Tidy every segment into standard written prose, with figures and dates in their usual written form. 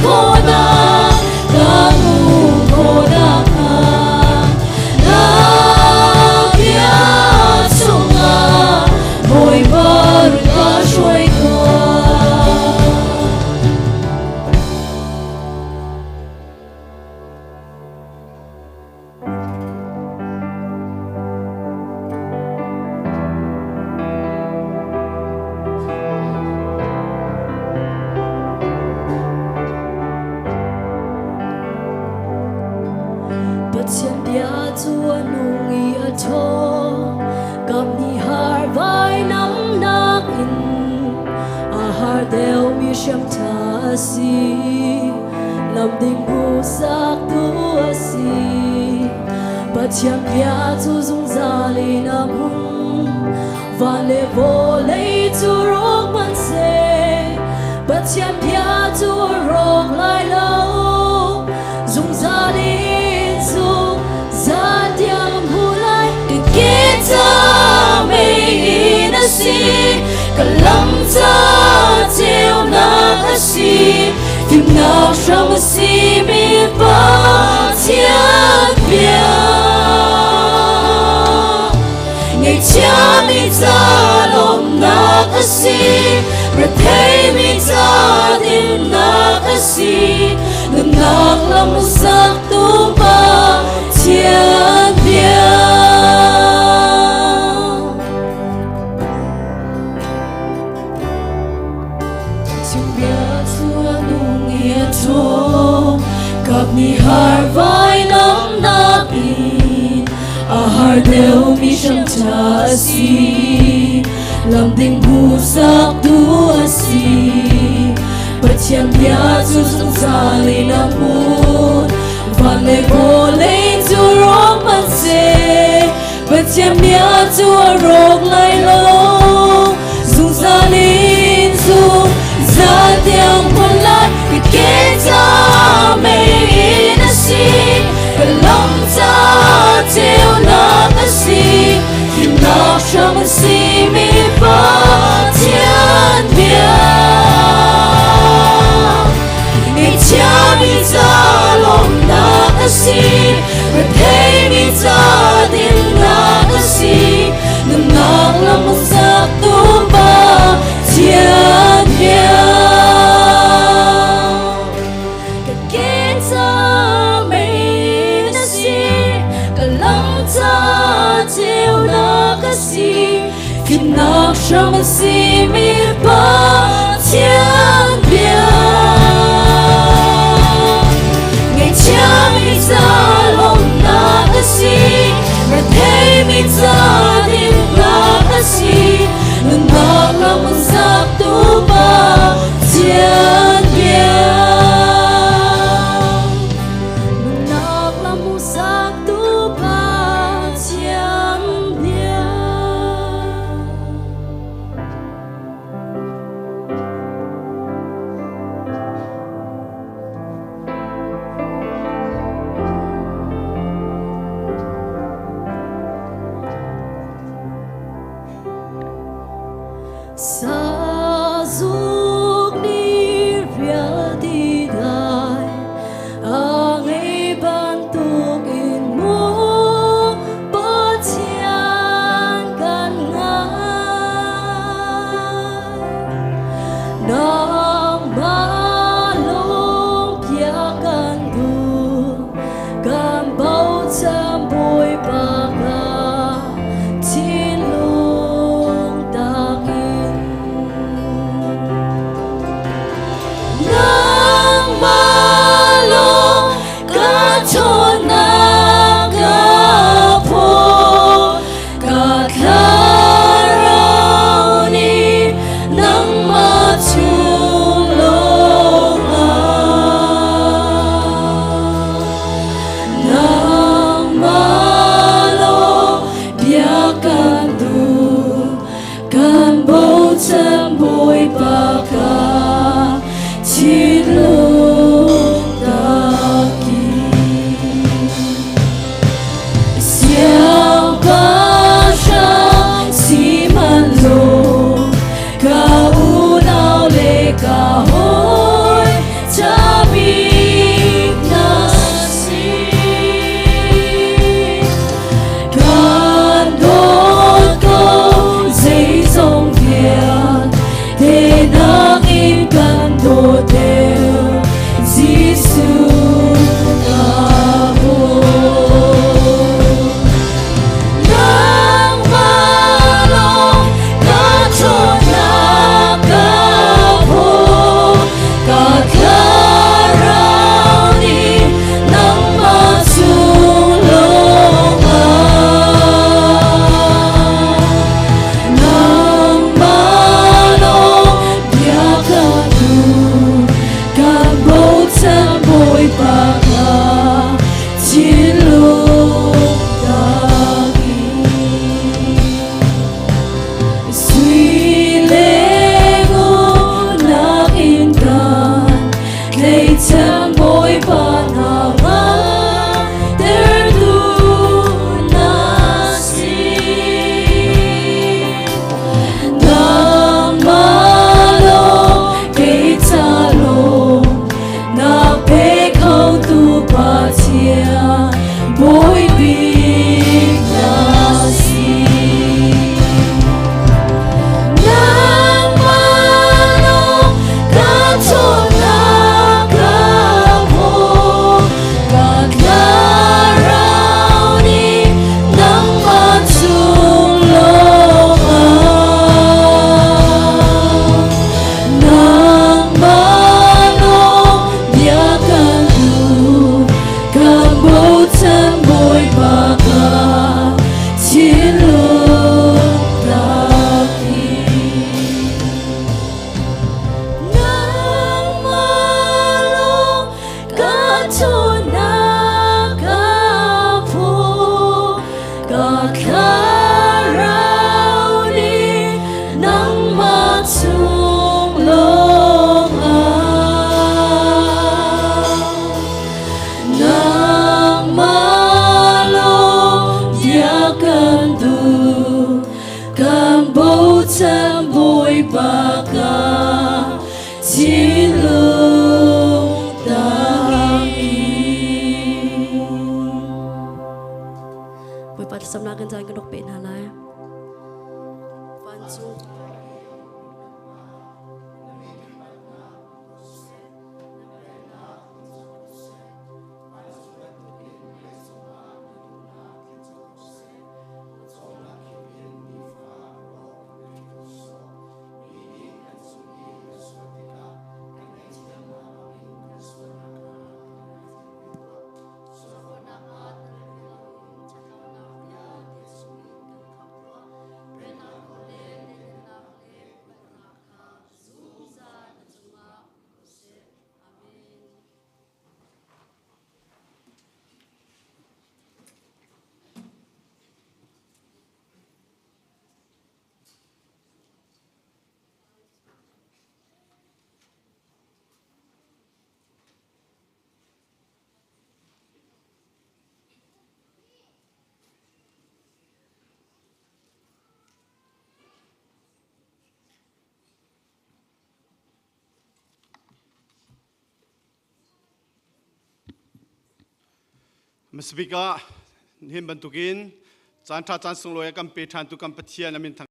khawhnak ka hmuh khawh nakhnga na bia chungah Bawipa run ka hruai tuah. Pathian bia cu a nung i a ṭhawng, kam nih har vainam nakin a har deuhmi hriamṭha a si. Lam ding hmuhsaktu a si. Pathian bia cu zungzal in a hmun. Van le vawlei cu rawk hmanhseh, Pathian bia cu a rawk lai lo. Zungzal in zungzal tiang a hmu lai. Ka ke ca mei in a si, ka lam ca ceunak a si, fimnak hram a si mi Pathian bia. Ngaihchiami ca lawmhnak a si, retheimi ca dinnak a si, nunnak lam saktu Pathian bia. Bia cu a nung i a ṭhawng, kap nih har vainam nakin a har deuhmi hramṭha a si. Lam ding hmuhsaktu a si. Pathian bia cu zungzal in a hmun. Van le vawlei cu rawk hmanhseh, Pathian bia cu a rawk lai lo. Zungzal in zungzal tiang hmun lai. Ka ke ca mei in a si, ka lam ca ceunak a si, himnak hram a si mi Pathian bia. Ngaihchiami ca lawmhnak a si. deuh Jesuh ka bawm. Nangmah lawng ka ṭhawnnak ka phaw, ka thlarau nih nangmah chung lawngah. Nangmah lawng bia ka duh, kan bochan Bawipa ka thinlung takin. Sui le ngun nakin kan tleichan Bawipa hna tertu na si. Nangmah lawng kei ca lawng na pe khotu Pathian Bawi bik na si. Nangmah lawng ka ṭhawnnak ka phaw, ka thlarau nih nangmah chung lawngah. Nangmah lawng bia kan duh, kan bochan Bawipa ka thinlung takin. Nangmah lawng ka ṭhawnnak ka phaw, ka thlarau nih nangmah chung lawngah. Nangmah lawng bia kan duh, kan bochan Bawipa ka thinlung takin. Bawipa thlacamnak in caan kan rak pe hna lai. Vancung. Masabik ah nihin bantukin caan ṭha caan sunglawi a kan pe ṭhan tu kan Pathian a min thang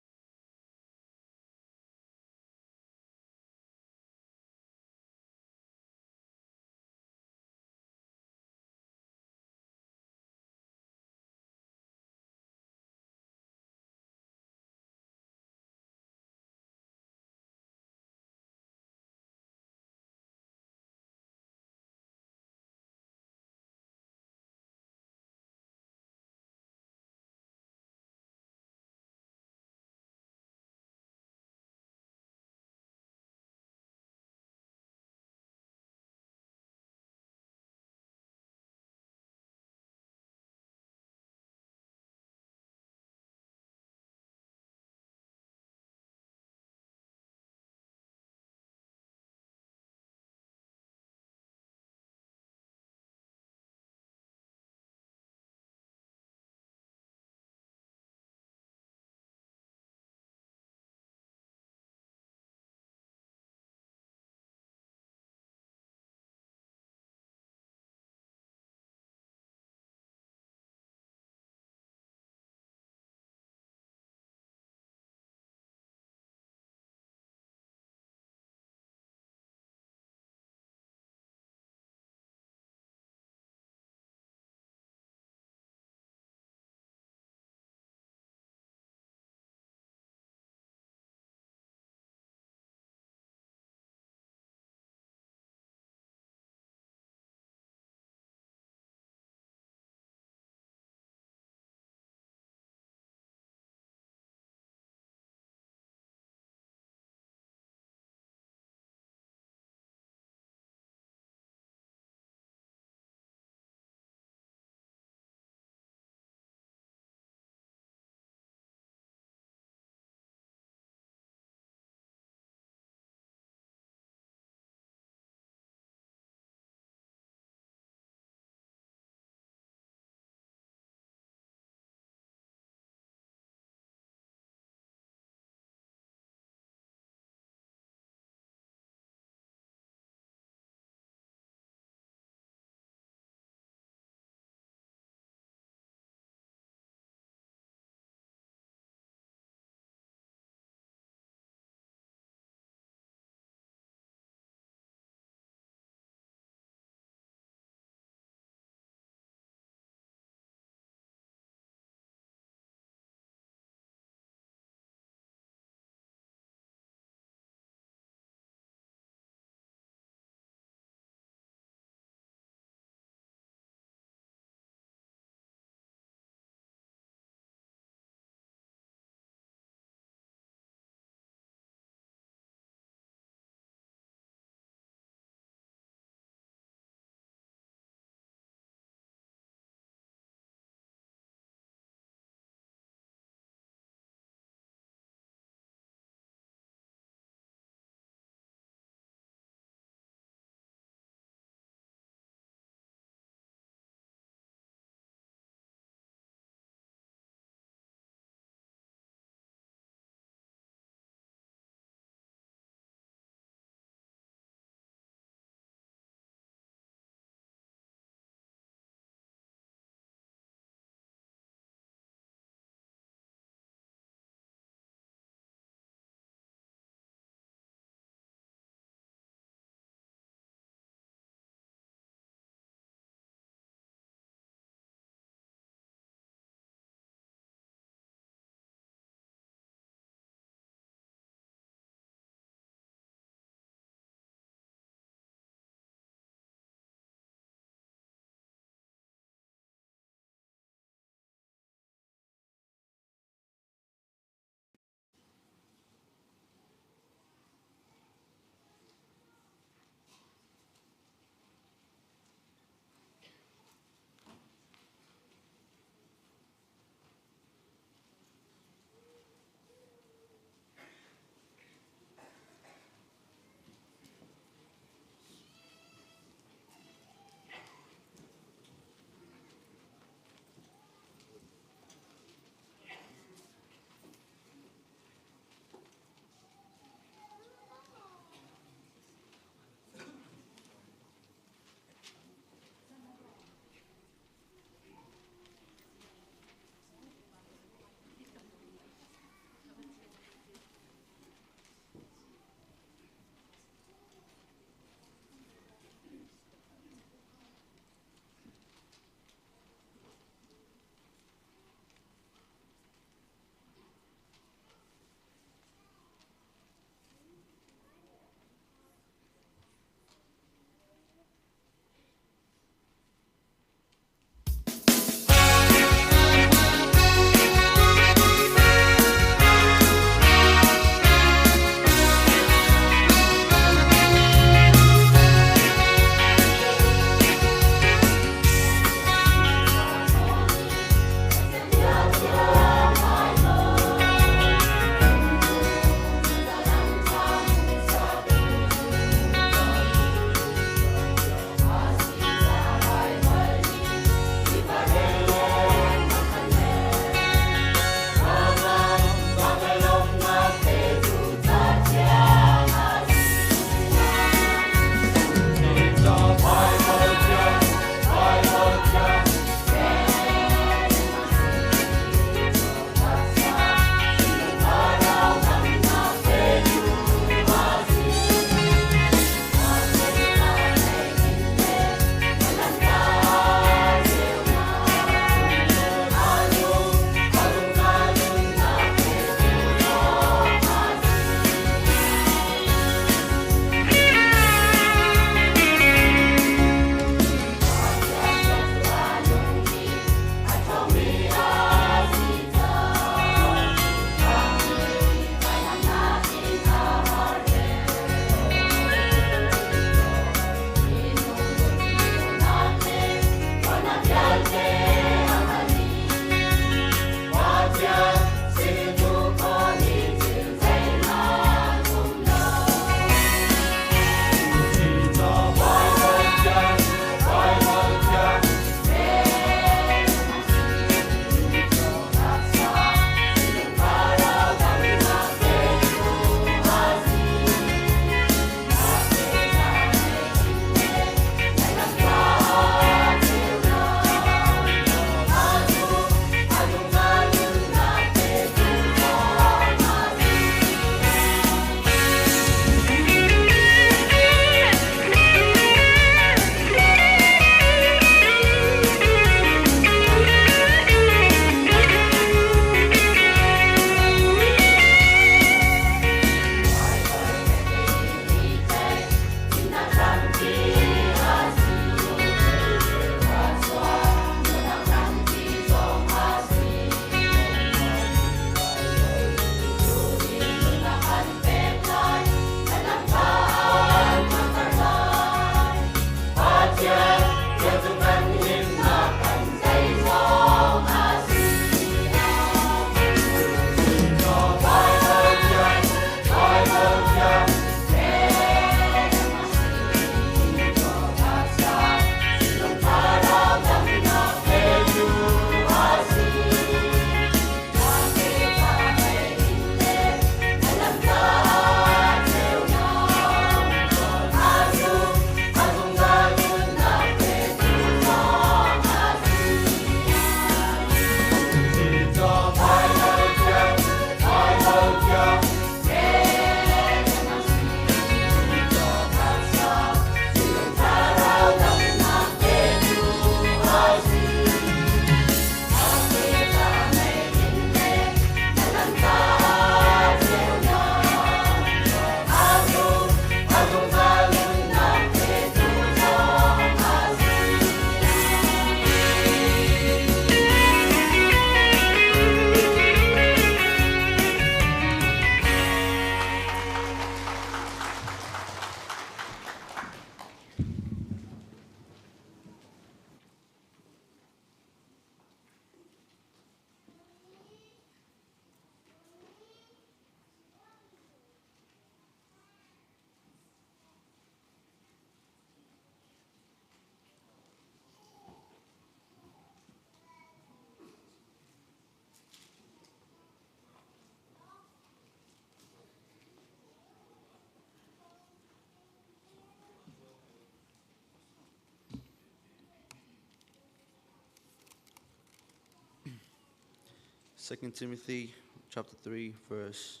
2 Timothy chapter 3 verse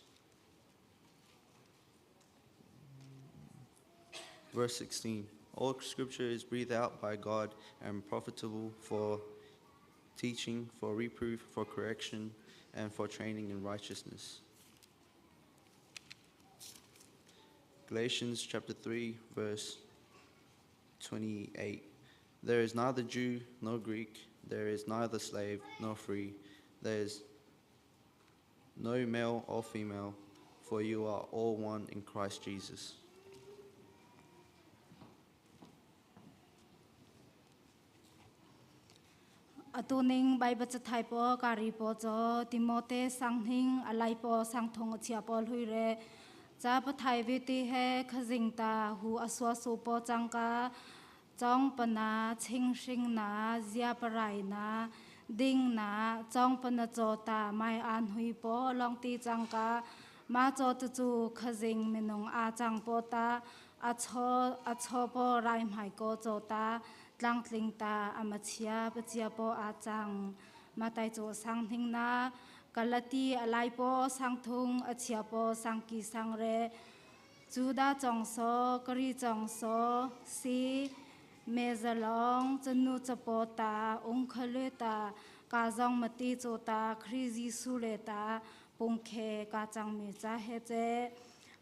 verse 16. All scripture is breathed out by God and profitable for teaching, for reproof, for correction, and for training in righteousness. Galatians chapter 3 verse 28. There is neither Jew nor Greek, there is neither slave nor free, there is no male or female, for you are all one in Christ Jesus. Atu ning Baibal cathai po kari po cho Timote sang hning alai po sang thong chia po hui re cha pathai vi ti he khazing ta hu aswa su po changka chong pana ching hring na zia parai na ding na chong pana cho ta mai an hui po long ti changka ma cho tu chu khazing minung a chang po ta a cho a cho po rai mai ko cho ta tlangtling ta ama chia pachia po a chang ma tai cho sang hning na kalati alai po sang thung a chia po sang ki sang re juda chong so kari chong so si me zalong chanu chapo ta ung khale ta ka zong mati cho ta khri jisu le ta pungkhe ka chang mi cha he che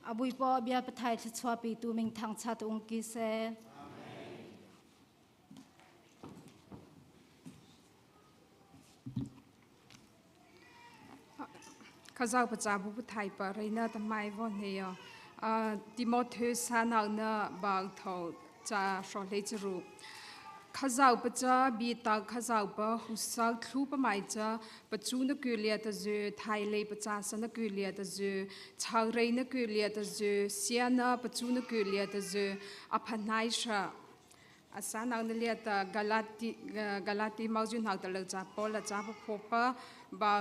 abui po bia pathai thchwa pi tu ming thang chat ung ki se. Khazau pa bu bu thai pa reina ta mai von he ya Timotheus sa nau na bang tho cha sho le chru khazau pa cha bi ta khazau pa hu sa thlu pa mai cha pa chu na ku lia ta zu thai le pa cha sa na ku lia ta zu chang rei na ku lia ta zu sia na pa chu na ku lia ta zu a phanai sha asa nang na lia ta galati galati mau ju nang ta lo cha po la cha pa pho pa ba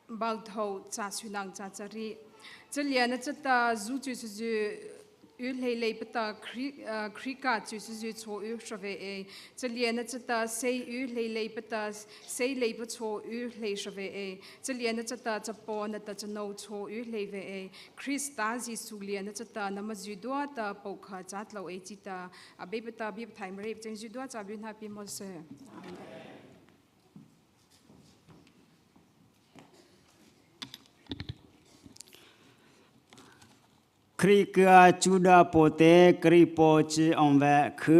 ba tho cha su nang cha cha ri 这里呢，这ta zu 就是就有累累不ta kri krika 就是就错有说为诶，这里呢，这ta 谁有累累不ta 谁累不错有累说为诶，这里呢，这ta 这波呢，ta 这 no 错有累为诶，Krista 是苏里呢，这ta 那么就多ta 包括扎老诶，记得啊，别不ta 别不太没，真就多扎别那边没事。 ခရိကကျူဒါပိုတေကရိပိုချီအောင်ဝဲခု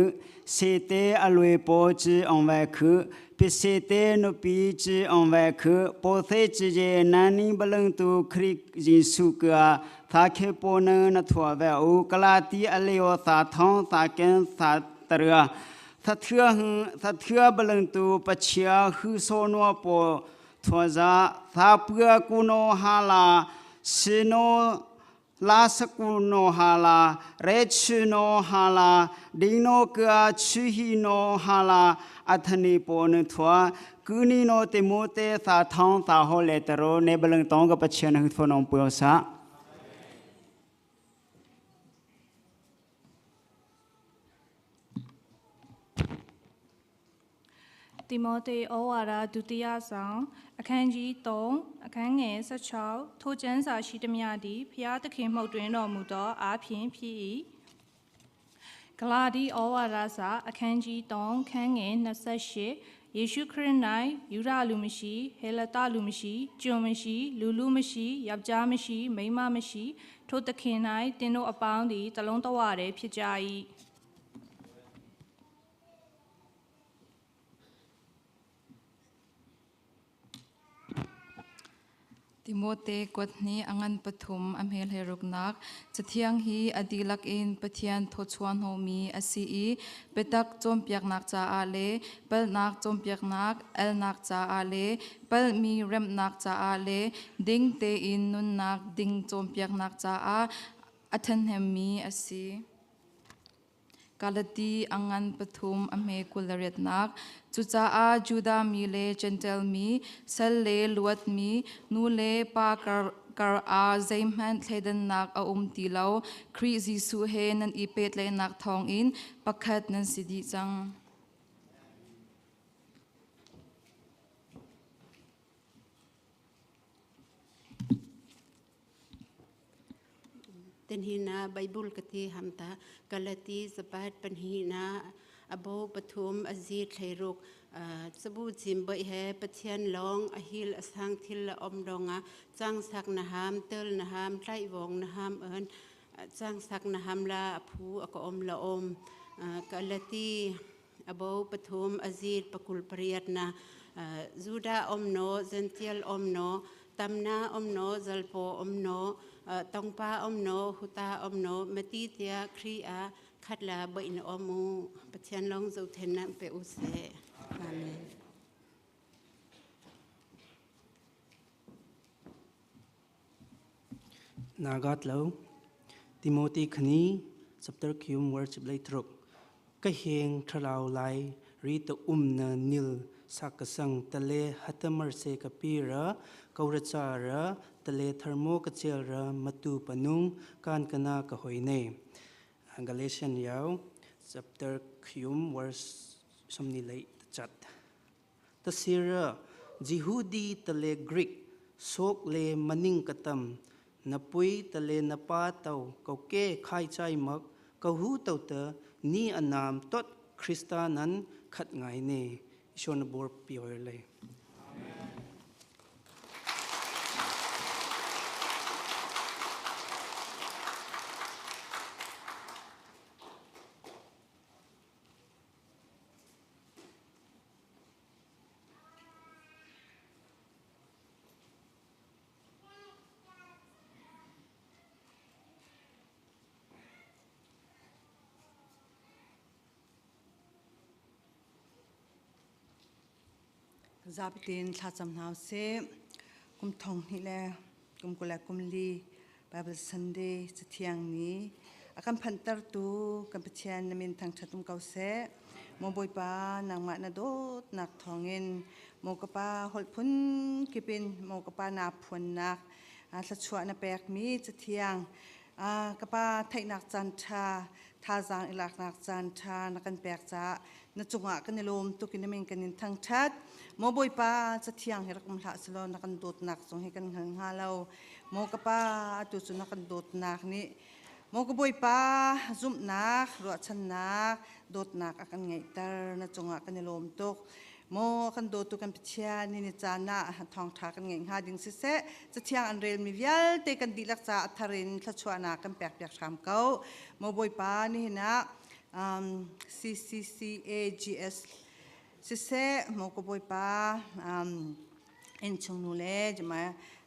စေတေအလွေပိုချီအောင်ဝဲခုပစ္စေတေနုပီချီအောင်ဝဲခုပိုသေးချီဂျေနန်နီဘလန်တူခရိယေစုကသာခေပိုနနထွာဝဲဥကလာတီအလျောသာထောင်းသာကဲသာတရသထဟသထဘလန်တူပချာခုဆောနောပိုထွာဇာသာပကုနောဟာလာစီနော 拉斯古诺哈拉，热曲诺哈拉，林诺格曲希诺哈拉，阿特尼波尼托，古尼诺蒂莫蒂萨汤萨霍列特罗，内布伦东个不切能托农不要啥。 တိမောသေဩဝါဒဒုတိယဆောင်အခန်းကြီး3အခန်းငယ်16ထိုကျမ်းစာရှိသမျှသည်ဖျားသခင်မှုတ်တွင်တော်မူသောအားဖြင့်ဖြစ်၏ဂလာဒီဩဝါဒစာအခန်းကြီး3ခန်းငယ်28ယေရှုခရစ်၌ယူရလူမရှိဟေလတလူမရှိကျွန်မရှိလူလူမရှိယောက်ျားမရှိမိန်းမမရှိထိုသခင်၌တင်တို့အပေါင်းသည်တလုံးတဝတည်းဖြစ်ကြ၏ Timote kuat ni angan pathum amhel heruknak chathiang hi adilak in pathian thochuan homi asi i petak chompiak nak cha a le palnak chompiak nak elnak cha a le palmi remnak cha a le ding te in nun nak ding chompiak nak cha a athan hem mi asi Galati angan pathum amhe kulariat nak cucaah Judah mi le Gentile mi sal le luat mi nu le pa kar kar a zeihmanh thleidannak a um ti lo Khrih Jesuh he nan i pehtlaihnak thawngin pakhat nan si dih cang. Tinhina Bible ka ti hamta Galati zapat panhina abo pathum azi thleiruk cabu cim boi he Pathian lawng a hil a sang thil la om donga chang sak na ham tel na ham tlai vong na ham an chang sak na ham la a phu a ka om la om Galati abo pathum azit pakul pariat na Judah om no Gentile om no tamna om no zalpo om no tongpa om no huta om no mati tia khri a khatla boin omu Pathian long zo then na pe u se. Amen. Nagat lo Timothy khani chapter khium worship lei thruk ka heng thalau lai ri ta um na nil sakasang tale hatamar se ka pi ra kauracha ra tale thermo ka chel ra matu panung kan kana ka hoi ne. Galatian yau chapter khium verse somni lei chat tasira Jihudi tale Greek sok le maning katam napui tale napa tau kauke khai chai mak kahu tau ta ni anam tot Krista nan khat ngai ne ishon bor pi hoi le. Zapitin thlacam hna usih. Kum thong hnih le kum kul le kum li Bible Sunday Cathiang ni a kan phanhtertu kan Pathian na min thangṭhat um ko seh. Maw Bawipa nangmah na dawtnak thawngin maw ka pa holh phun kip in maw ka pa naa phuannak thluachuah na pekmi Cathiang ka pa theihnak caan ṭha thazaang i laknak caan ṭha na kan pek caah na cungah kan i lawm tuk in na min kan in thangṭhat. Maw Bawipa, Cathiang hi rak um hlah selaw na kan dawtnak zong hi kan hngal hnga lo. Maw ka pa, atu cu na kan dawtnak nih Maw ka Bawipa, zumhnak, ruahchannak, dawtnak a kan ngeihter. Na cungah kan i lawm tuk. Maw kan dawtu kan Pathian, ni ni caan ah thawngṭha kan ngeih hnga ding siseh, Cathiang an relmi vialte kan dihlak caah a thar in thluachuahnak kan pekpiak hram ko. Maw Bawipa, nihin ah CCCAGS siseh, maw ka Bawipa, innchung nu le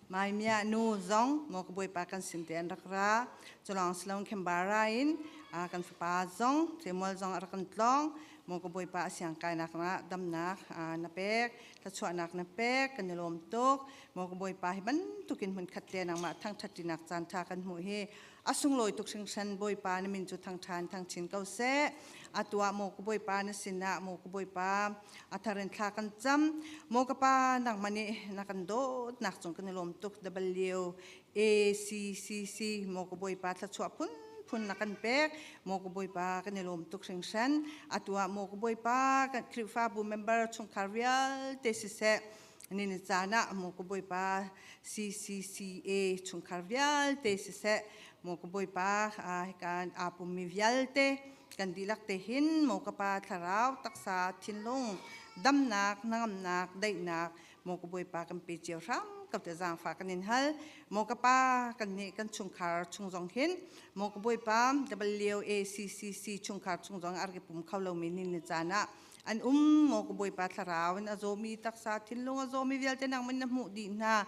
mai mia nu zong maw ka Bawipa kan sin te an rak ra. Culawng silon Canberra in kan fapa zong Samuel zong a rak kan tlawng. Maw ka Bawipa a siang kainak ah damnak na pek, thluachuahnak na pek, kan i lawm tuk. Maw ka Bawipa hi bantukin hmunkhat le nangmah thangṭhatṭinak caan ṭha kan hmuh hi a sunglawi tuk hringhran. Bawipa na min cu thangṭhan thangchin ko seh. Atu ah maw ka Bawipa na sinah maw ka Bawipa a thar in thla kan cam. Maw ka pa nangmah nih na kan dawtnak cung kan i lawm tuk. W A C C C maw ka Bawipa thluachuah phun phun na kan pek. Maw ka Bawipa kan i lawm tuk hringhran. Atu ah maw ka Bawipa kan Khrihfabu member chungkhar vialte siseh ni ni caan ah maw ka Bawipa CCCA chungkhar vialte siseh maw ka Bawipa hika aa pummi vialte kan dihlak te hin maw ka pa thlarau taksa thinlung damnak hnangamnak daihnak maw ka Bawipa kan pe cio hram ko te zaangfa kan in hal. Maw ka pa kan nih kan chungkhar chung zong hin maw ka Bawipa WACCC chungkhar chung zong ar pum kho lomi ni ni caan ah an um. Maw ka Bawipa thlarau in a zawmi taksa thinlung a zawmi vialte nangman na hmuh dih hna.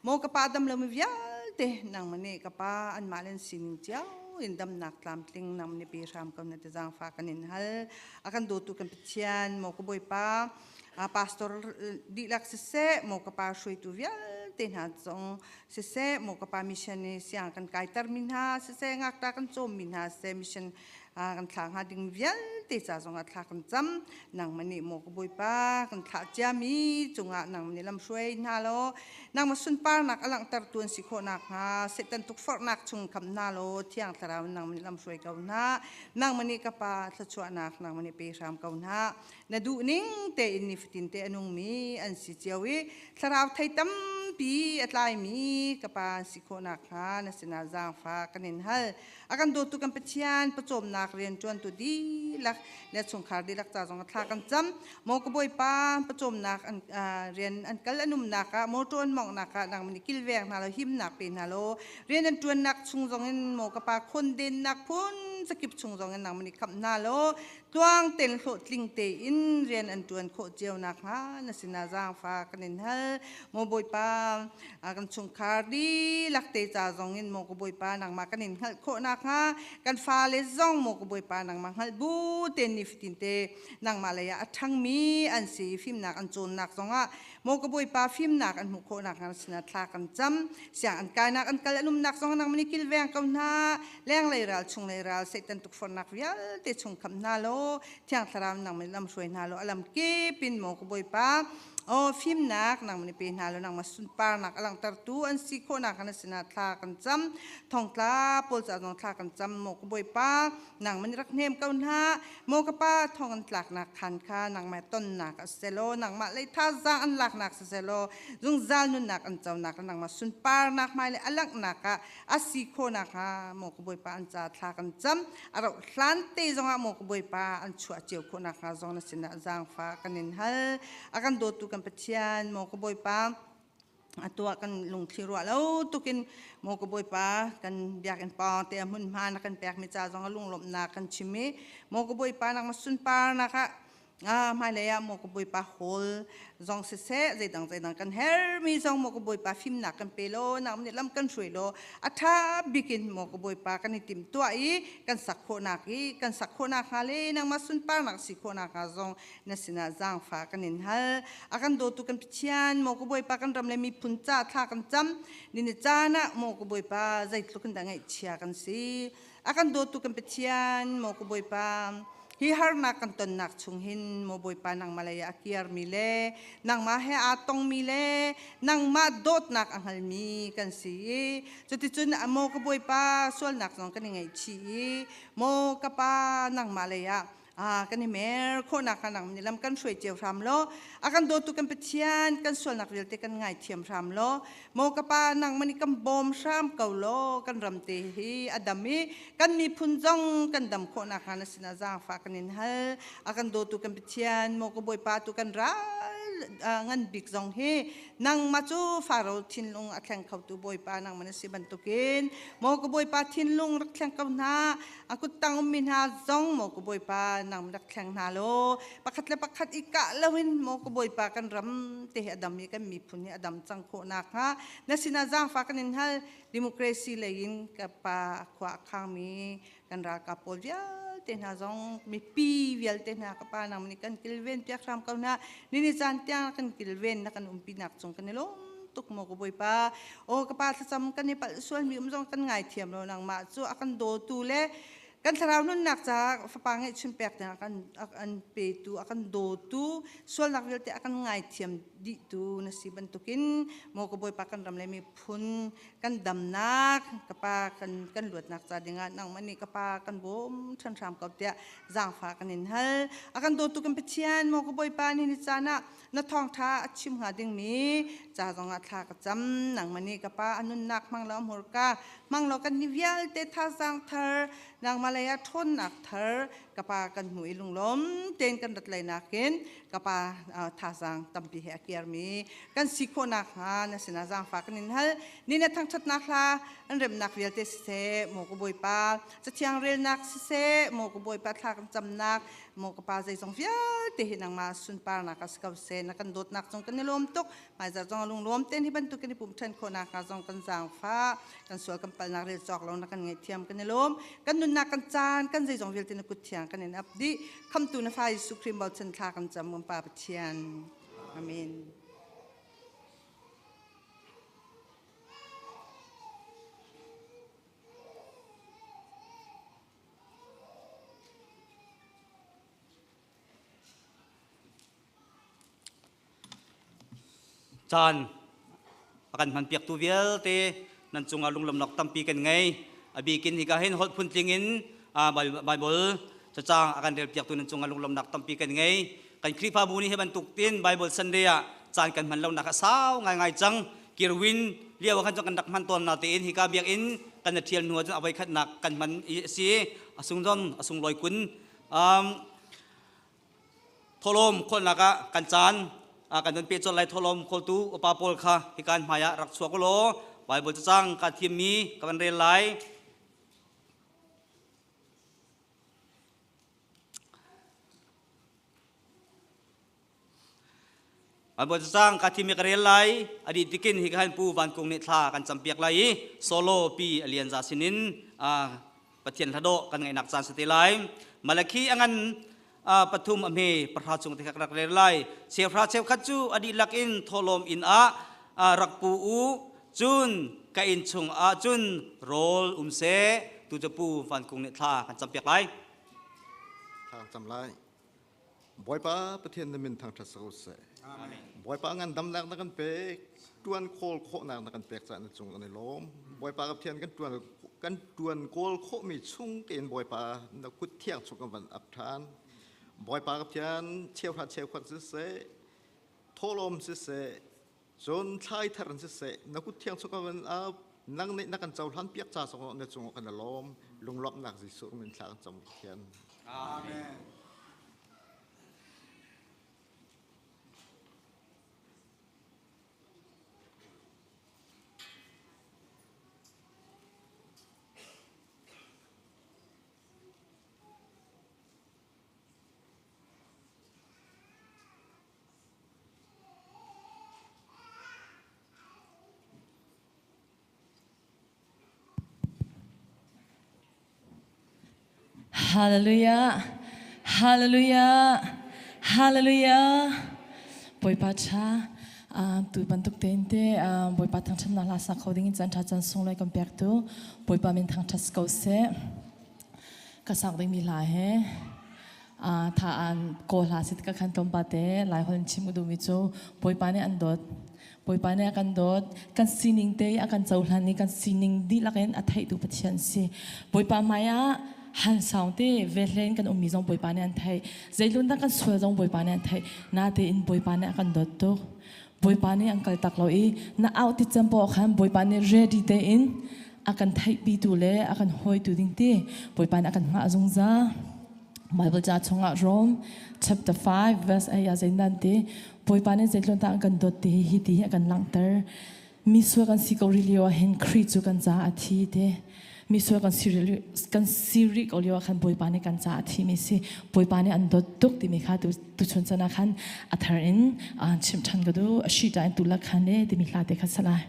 Maw ka pa dam lomi vialte nangman nih ka pa anmah len sining cio in damnak tlamtling nangman nih pe hram ko na ti zaangfa kan in hal. A kan dawtu kan Pathian maw ka Bawipa pastor dihlak siseh maw ka pa hruaitu vialte hna zong siseh maw ka pa mission i siang kan kaiter mi hna siseh ngakta kan cawm mi hna siseh mission kan thla hnga ding vialte ca zongah thla kan cam. Nangmah nih maw ka Bawipa kan thlah ciami cungah nangmah nih lamhruai hna law nangmah sunparnak a langhter tu an si khawh nakhnga Satan tukforhnak chung kham hna law Thiang Thlarau nangmah nih lamhruai ko hna. Nangmah nih ka pa thluachuahnak nangmah nih pe hram ko hna. Na duh ning tein nifatin te a nungmi an si cio i thlarau thei tam tampi a tlaimi ka pa si khawh nakhnga na sinah zaangfah kan in hal. A kan dawtu kan Pathian pawcawmnak rianṭuantu dihlak le chungkhar dihlak ca zong thla kan cam. Maw ka Bawipa pawcawmnak an rian an kal an umnak ah motor an mawnghnak ah nangmah nih kilveng hna law himnak pe hna law rian an ṭuannak chung zong in maw ka pa khondennak phun zakip chung zong in nangmah nih khamh hna law tluang ten hlawhtling tein rian an ṭuan khawh cio nakhnga na sinah zaangfah kan in hal. Maw Bawipa, kan chungkhar dihlak te ca zong in maw ka Bawipa nangmah kan in hngalh khawh nakhnga kan fale zong maw ka Bawipa nangmah hngalh bu tein nifatin te nangmah lei ah a ṭhangmi an si fimnak an cawnnak zongah maw ka Bawipa fimnak an hmuh khawh nakhnga na sinah thla kan cam. Siang an kainak an kal an umnak zong nangmah nih kilveng ko hna. Lenglei ral chunglei ral Satan tukforhnak vialte chung kham hna law Thiang Thlarau nangmah nih lamhruai hna law a lam kip in maw ka Bawipa aw fimnak nangmah nih pe hna law nangmah sunparnak a langhtertu an si khawhnak na sinah thla kan cam. Thongtla pawl ca zong thla kan cam maw ka Bawipa nangmah nih rak hnem ko hna. Maw ka pa thong an tlaknak khan kha nangmah tonnak a si law nangmah lei thazaang an laknak si selaw zungzal nunnak an conak le nangmah sunparnak hmai le a langhnak ah a si khawh nakhnga maw ka Bawipa an ca thla kan cam. A rauh hlan te zongah maw ka Bawipa an chuah cio khawh nakhnga zong na sinah zaangfah kan in hal. A kan dawtu kan Pathian maw ka Bawipa atu ah kan lungthli ruah lo tukin maw ka Bawipa kan biakinn pawng te a hmunhma na kan pekmi ca zong a lunglawmhnak kan chim i maw ka Bawipa nangmah sunparnak ah hmailei ah maw ka Bawipa hawl zong siseh zeidang zeidang kan hermi zong maw ka Bawipa fimnak kan pe law nang nih lam kan hruai law a ṭha bikin maw ka Bawipa kan i timhtuah i kan sak khawhnak i kan sak khawhnak hnga le nangmah sunparnak si khawhnak hnga zong na sinah zaangfah kan in hal. A kan dawtu kan Pathian maw ka Bawipa kan ram le miphun ca thla kan cam ni ni caan ah maw ka Bawipa zeitluk in dah ngaihchia kan si. A kan dawtu kan Pathian maw ka Bawipa hi harnak kan tonnak chung hin maw Bawipa nangmah lei ah a kiarmi le nangmah he aa tongmi le nangmah dawtnak a hngalmi kan si i cuticun maw ka Bawipa sualnak zong kan i ngaihchih i maw ka pa nangmah lei ah kan i mer khawhnak hnga nang nih lam kan hruai cio hram law a kan dawtu kan Pathian kan sualnak vialte kan ngaithiam hram law maw ka pa nangmah nih kan bawm hram ko law kan ram te hi a dam i kan miphun zong kan dam khawh nakhnga na sinah zaangfah kan in hal. A kan dawtu kan Pathian maw ka Bawipa tu kan ral ngan bik zong hi nangmah cu Faro thinlung a thleng khotu Bawipa nangmah na si bantukin maw ka Bawipa thinlung rak thleng ko hna. A kuttang ummi hna zong maw ka Bawipa nang rak thleng hna law pakhat le pakhat i kah loin maw ka Bawipa kan ram te hi a dam i kan miphun hi a dam cang khawh nakhnga na sinah zaangfah kan in hal. Democracy lei in ka pa khua a khangmi kan ralkap pawl vialte hna zong mipi vialte hna ka pa nang nih kan kilven piak hram ko hna. Nini caan tiang kan kilven na kan umpinak cung kan i lawm tuk maw ka Bawipa. Aw ka pa thlacam kan i palh sualmi um zong kan ngaithiam lo. Nangmah cu a kan dawtu le kan thlarau nunnak caah fapa ngeihchun pek ding kan an petu a kan dawtu sualnak vialte a kan ngaithiam dihtu na si bantukin maw ka Bawipa kan ram le miphun kan damnak ka pa kan kan luatnak ca dingah nangmah nih ka pa kan bawm ṭhan hram ko tiah zaangfah kan in hal. A kan dawtu kan Pathian maw ka Bawipa ni ni caan ah na thawngṭha a chim hnga dingmi ca zongah thla ka cam. Nangmah nih ka pa a nunnak hmang lo hmurka hmang lo kan ni vialte thazaang thar nangmah lei ah ṭhawnnak thar ka pa kan hmu i lunglawm tein kan rat lai nakin ka pa thazaang tampi he a kiarmi kan si khawh nakhnga na sinah zaangfah kan in hal. Ni na thangṭhatnak hla an remnak vialte siseh maw ka Bawipa cathiang relnak siseh maw ka Bawipa thla kan camnak maw ka pa zeizong vialte hi nangmah sunparnak ah si ko seh. Na kan dawtnak cung kan i lawm tuk. Hmaizarh zong lunglawm tein hi bantuk in i pumh ṭhan khawh nakhnga zong kan zaangfah. Kan sual kan palhnak rel cawk lo na kan ngaihthiam kan i lawm. Kan nunnak kan caan kan zeizong vialte na kut thiang kan in ap dih. Khamtu na fa Jesuh Khrih bochan thla kan cam kan Pa Pathian. Amen. Caan a kan hmanpiaktu vialte nan cungah lunglawmhnak tampi kan ngei. A bikin hika hin holh phuntling in Bible cacang a kan relpiaktu nan cungah lunglawmhnak tampi kan ngei. Kan Khrihfabu nih hi bantuk tin Bible Sunday ah caan kan hman lonak a sau ngaingai cang. Kirwin lio khan kan rak hman tawn na tein hika biakinn kan na thial hnu ahcun a voikhatnak kan hman i a si. A sung zong a sunglawi kun. Tholom kholnak ah kan caan kan don pe col lai. Tholom kholtu upa pawl kha hikan hmai ah rak chuak law Bible cacang ka thiammi ka van rel lai. Bible cacang ka thimi ka rel lai. Adi tikin hi kan pu Van Kung nih thla kan campiak lai i solo pi alian za sinin Pathian hladawh kan ngaihnak caan si te lai. Malakhi angan pathum a hme pahra chung te kha rak rel lai. Cheuhra cheukhat cu a dihlak in thawhlawm inn ah rak pu u, cun ka inn chung ah cun rawl um seh. Tu cu pu Van Kung nih thla kan campiak lai. Thla kan cam lai. Bawipa Pathian na min thangṭhat sa ko seh. Bawipa ngandamnak na kan pek, ṭuan khawl khawhnak na kan pek caah na cung kan i lawm. Bawipa Pathian kan ṭuan kawl khawhmi chung tein Bawipa na kut thiang chung kan van ap ṭhan. Bawipa Pathian cheuhra cheukhat siseh, thawhlawm siseh, cun thlai thar in siseh, na kut thiang chung kan van ap, nang nih na kan cohlan piak ca zong na cung kan i lawm. Lunglawmhnak Jesuh min thla kan cam Pathian. Amen. Hallelujah. Hallelujah. Hallelujah. Bawipa tha tu bantuk tein te Bawipa thangthatnak hla sa kho ding in caan tha caan sung lai kan pek tu Bawipa min thangthat ko seh. Ka sak ding mi hla he tha an ko hla sit ka khan tlawmpa te lai hol in chim u duhmi cu Bawipa nih an dawt. Bawipa nih a kan dawt, kan sining te i a kan cohlan i kan sining dihlak in a theihtu Pathian si. Bawipa hmai ah han saung te vehlen kan ummi zong Bawipa nih an theih. Zeilun dah kan sual zong Bawipa nih an theih. Natein Bawipa nih a kan dawt tuk. Bawipa nih an kal tak lo i na auh ti cem poah khan Bawipa nih ready tein a kan theihpitu le a kan hawitu ding ti Bawipa nih a kan hngah zungzal. Bible ca chungah Rome chapter 5 verse 8 ah zeinan ti Bawipa nih zeitlun dah an kan dawt ti hi ti hi a kan langhter. Mi sual kan si ko rih lio ah hin Khrih cu kan caah a thi ti. Mi sual kan si rih kan si rih ko lio ah khan Bawipa nih kan caah a thi mi si. Bawipa nih an dawt tuk timi kha tu tuchun chan ah khan a thar in chimh ṭhan ka duh. A shi ta in tu lak khan e timi hla te kha salai.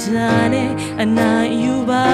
တ္တာနဲ့အနိုင်ယူပါ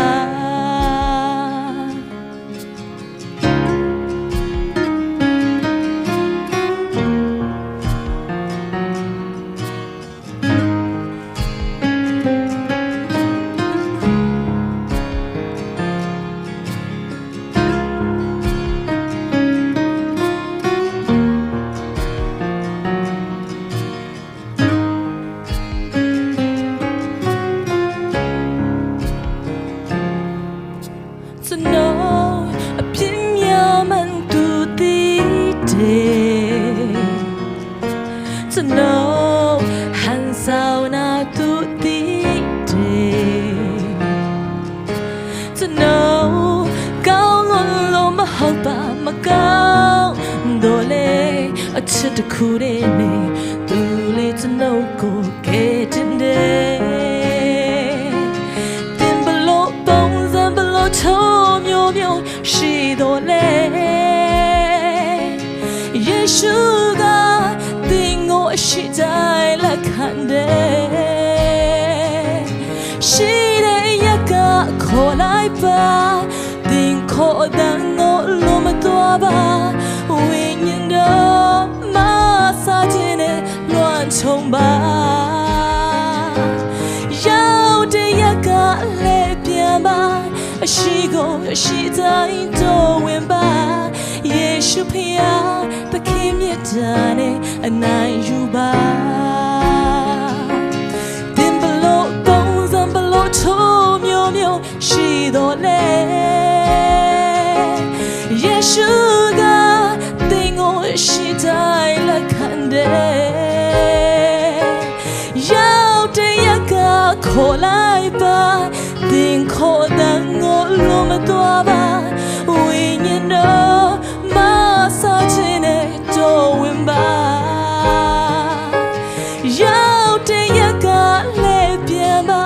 ကျွန်တော်အပြစ်များမှန်သူတည်တယ်ကျွန်တော်ဟန်ဆောင်နာသူတည်တယ်ကျွန်တော်ကောင်းလွန်လို့မဟုတ်ပါမကောင်းတော့လေအချစ်တစ်ခုတည်းနဲ့သူလေးကျွန်တော်ကိုကဲတင်တယ် တင်ဘလို့ပုံစံဘလို့ချုံမျိုးမျိုးရှိတော့လေယေရှုကတင်ကိုအရှိတိုင်းလက်ခံတယ်ရှိတဲ့ရကခေါ်လိုက်ပါတင်ခေါ်တဲ့ငိုလို့မတော်ပါဝိညာဉ်တော်မဆာခြင်းနဲ့လွှမ်းခြုံပါ ရောက်တဲ့ရက်ကလည်းပြန်ပါအရှိကိုအရှိတိုင်းတော့ဝင်ပါယေရှုဖျားသခင်မြတ်တာနဲ့အနိုင်ယူပါတင်ဘလို့ပုံစံဘလို့ချိုးမျိုးမျိုးရှိတော့လေယေရှုကတင်ကိုအရှိတိုင်းလက်ခံတယ် ရောက်တဲ့ရက်ကခေါ်လိုက်ပါတင်ခေါ်တဲ့ငိုလို့မတော်ပါဝိညာဉ်တော်မဆာခြင်းနဲ့တော်ဝင်ပါရောက်တဲ့ရက်ကလည်းပြန်ပါ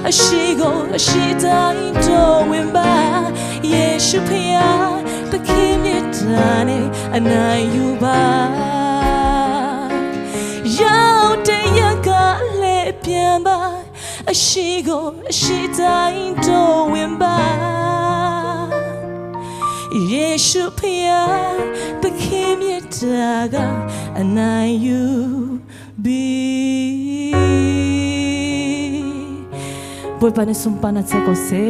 အရှိကိုအရှိတိုင်းတော်ဝင်ပါယေရှုဖျားသခင်မြတ်တာနဲ့အနိုင်ယူပါ ရောက်တဲ့ရက်ကလည်းပြန်ပါအရှိကိုအရှိတိုင်းတော်ဝင်ပါယေရှုဖျားသခင်မြတ်တာကအနိုင်ယူပြီဘွေပါနေစွန်ပါနာချက်ကိုစေ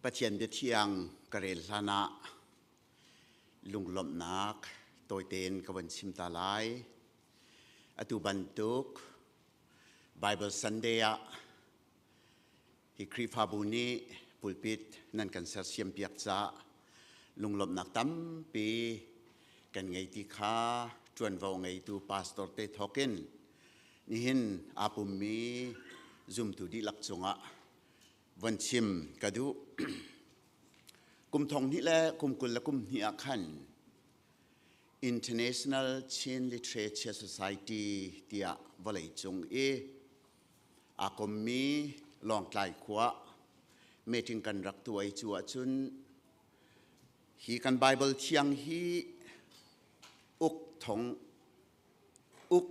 Pathian biathiang ka rel hlan ah lunglawmhnak tawitein ka von chim ta lai. Atu bantuk Bible Sunday ah hi Khrihfabu nih pulpit nan kan sersiam piak caah lunglawmhnak tampi kan ngei ti kha ṭuanvo ngeitu pastor te thawkin nihin aa pummi zumtu dihlak cungah von chim ka duh. Kum thong hnih le kum 20 le kum hnih ah khan International Chin Literature Society tiah vawleicung i aa kommi Lawngtlai khua meeting kan rak tuai cu ahcun hi kan Bible thiang hi uk thong uk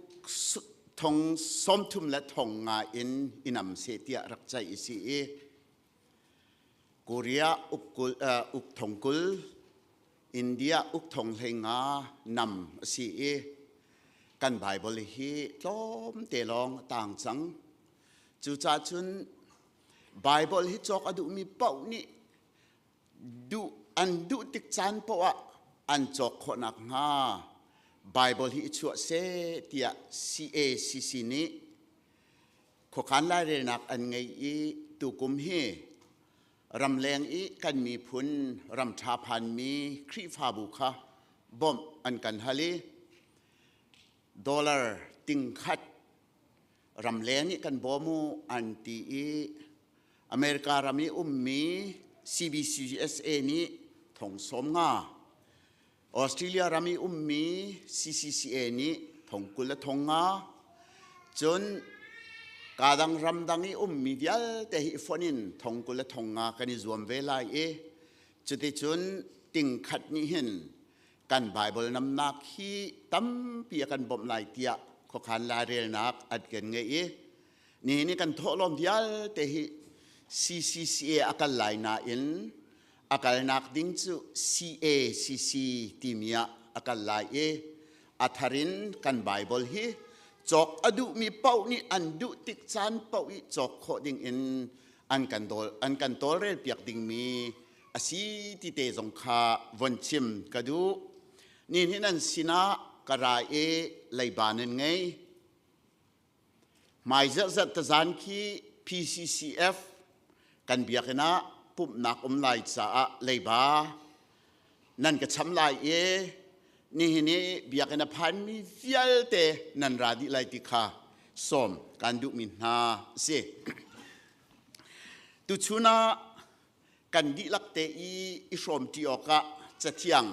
thong 30 le thong nga in inam se tiah rak ceih i si i Korea uk kul uk thong 20 India uk thong 15 nam a si i kan Bible hi tlawm te lawng a tang cang. Cucaah cun Bible hi cawk a duhmi paoh nih duh an duh tik caan paoh ah an cawk khawh nakhnga Bible hi i chuah seh tiah CACC nih khuakhan lairelnak an ngei i tukum hi ramleng i kan miphun ramṭha phanmi Khrihfabu kha bawmh an kan hal i dollar tingkhat ramleng i kan bawm u an ti i America ram i ummi CBCUSA nih thong 50 Australia ram i ummi CCCA nih thong 20 le thong nga cun kadang ramdang i ummi vialte hi fonh in thong 20 le thong nga kan i zuam ve lai i cuticun tingkhat nih hin kan Bible namnak hi tampi a kan bawmh lai tiah khuakhan lairelnak an kan ngei i nihin i kan thawhlawm vialte hi CCCA a kal lai nain a kalnak ding cu CACC timi ah a kal lai i a thar in kan Bible hi cawk a duhmi paoh nih an duh tik caan paoh i cawk khawh ding in an kan dawl an kan tawlrel piak dingmi a si ti te zong kha von chim ka duh. Ni hin an sinah ka ra i leiba nan ngei. Hmai zarhzarh tazan khi PCCF kan biakinn ah pumhnak um lai caah leiba nan ka cham lai i nihin i biakinn a phanmi vialte nan ra dih lai ti kha sawm kan duhmi hna a si. Tuchun ah kan dihlak te i i hrawmṭi awkah cathiang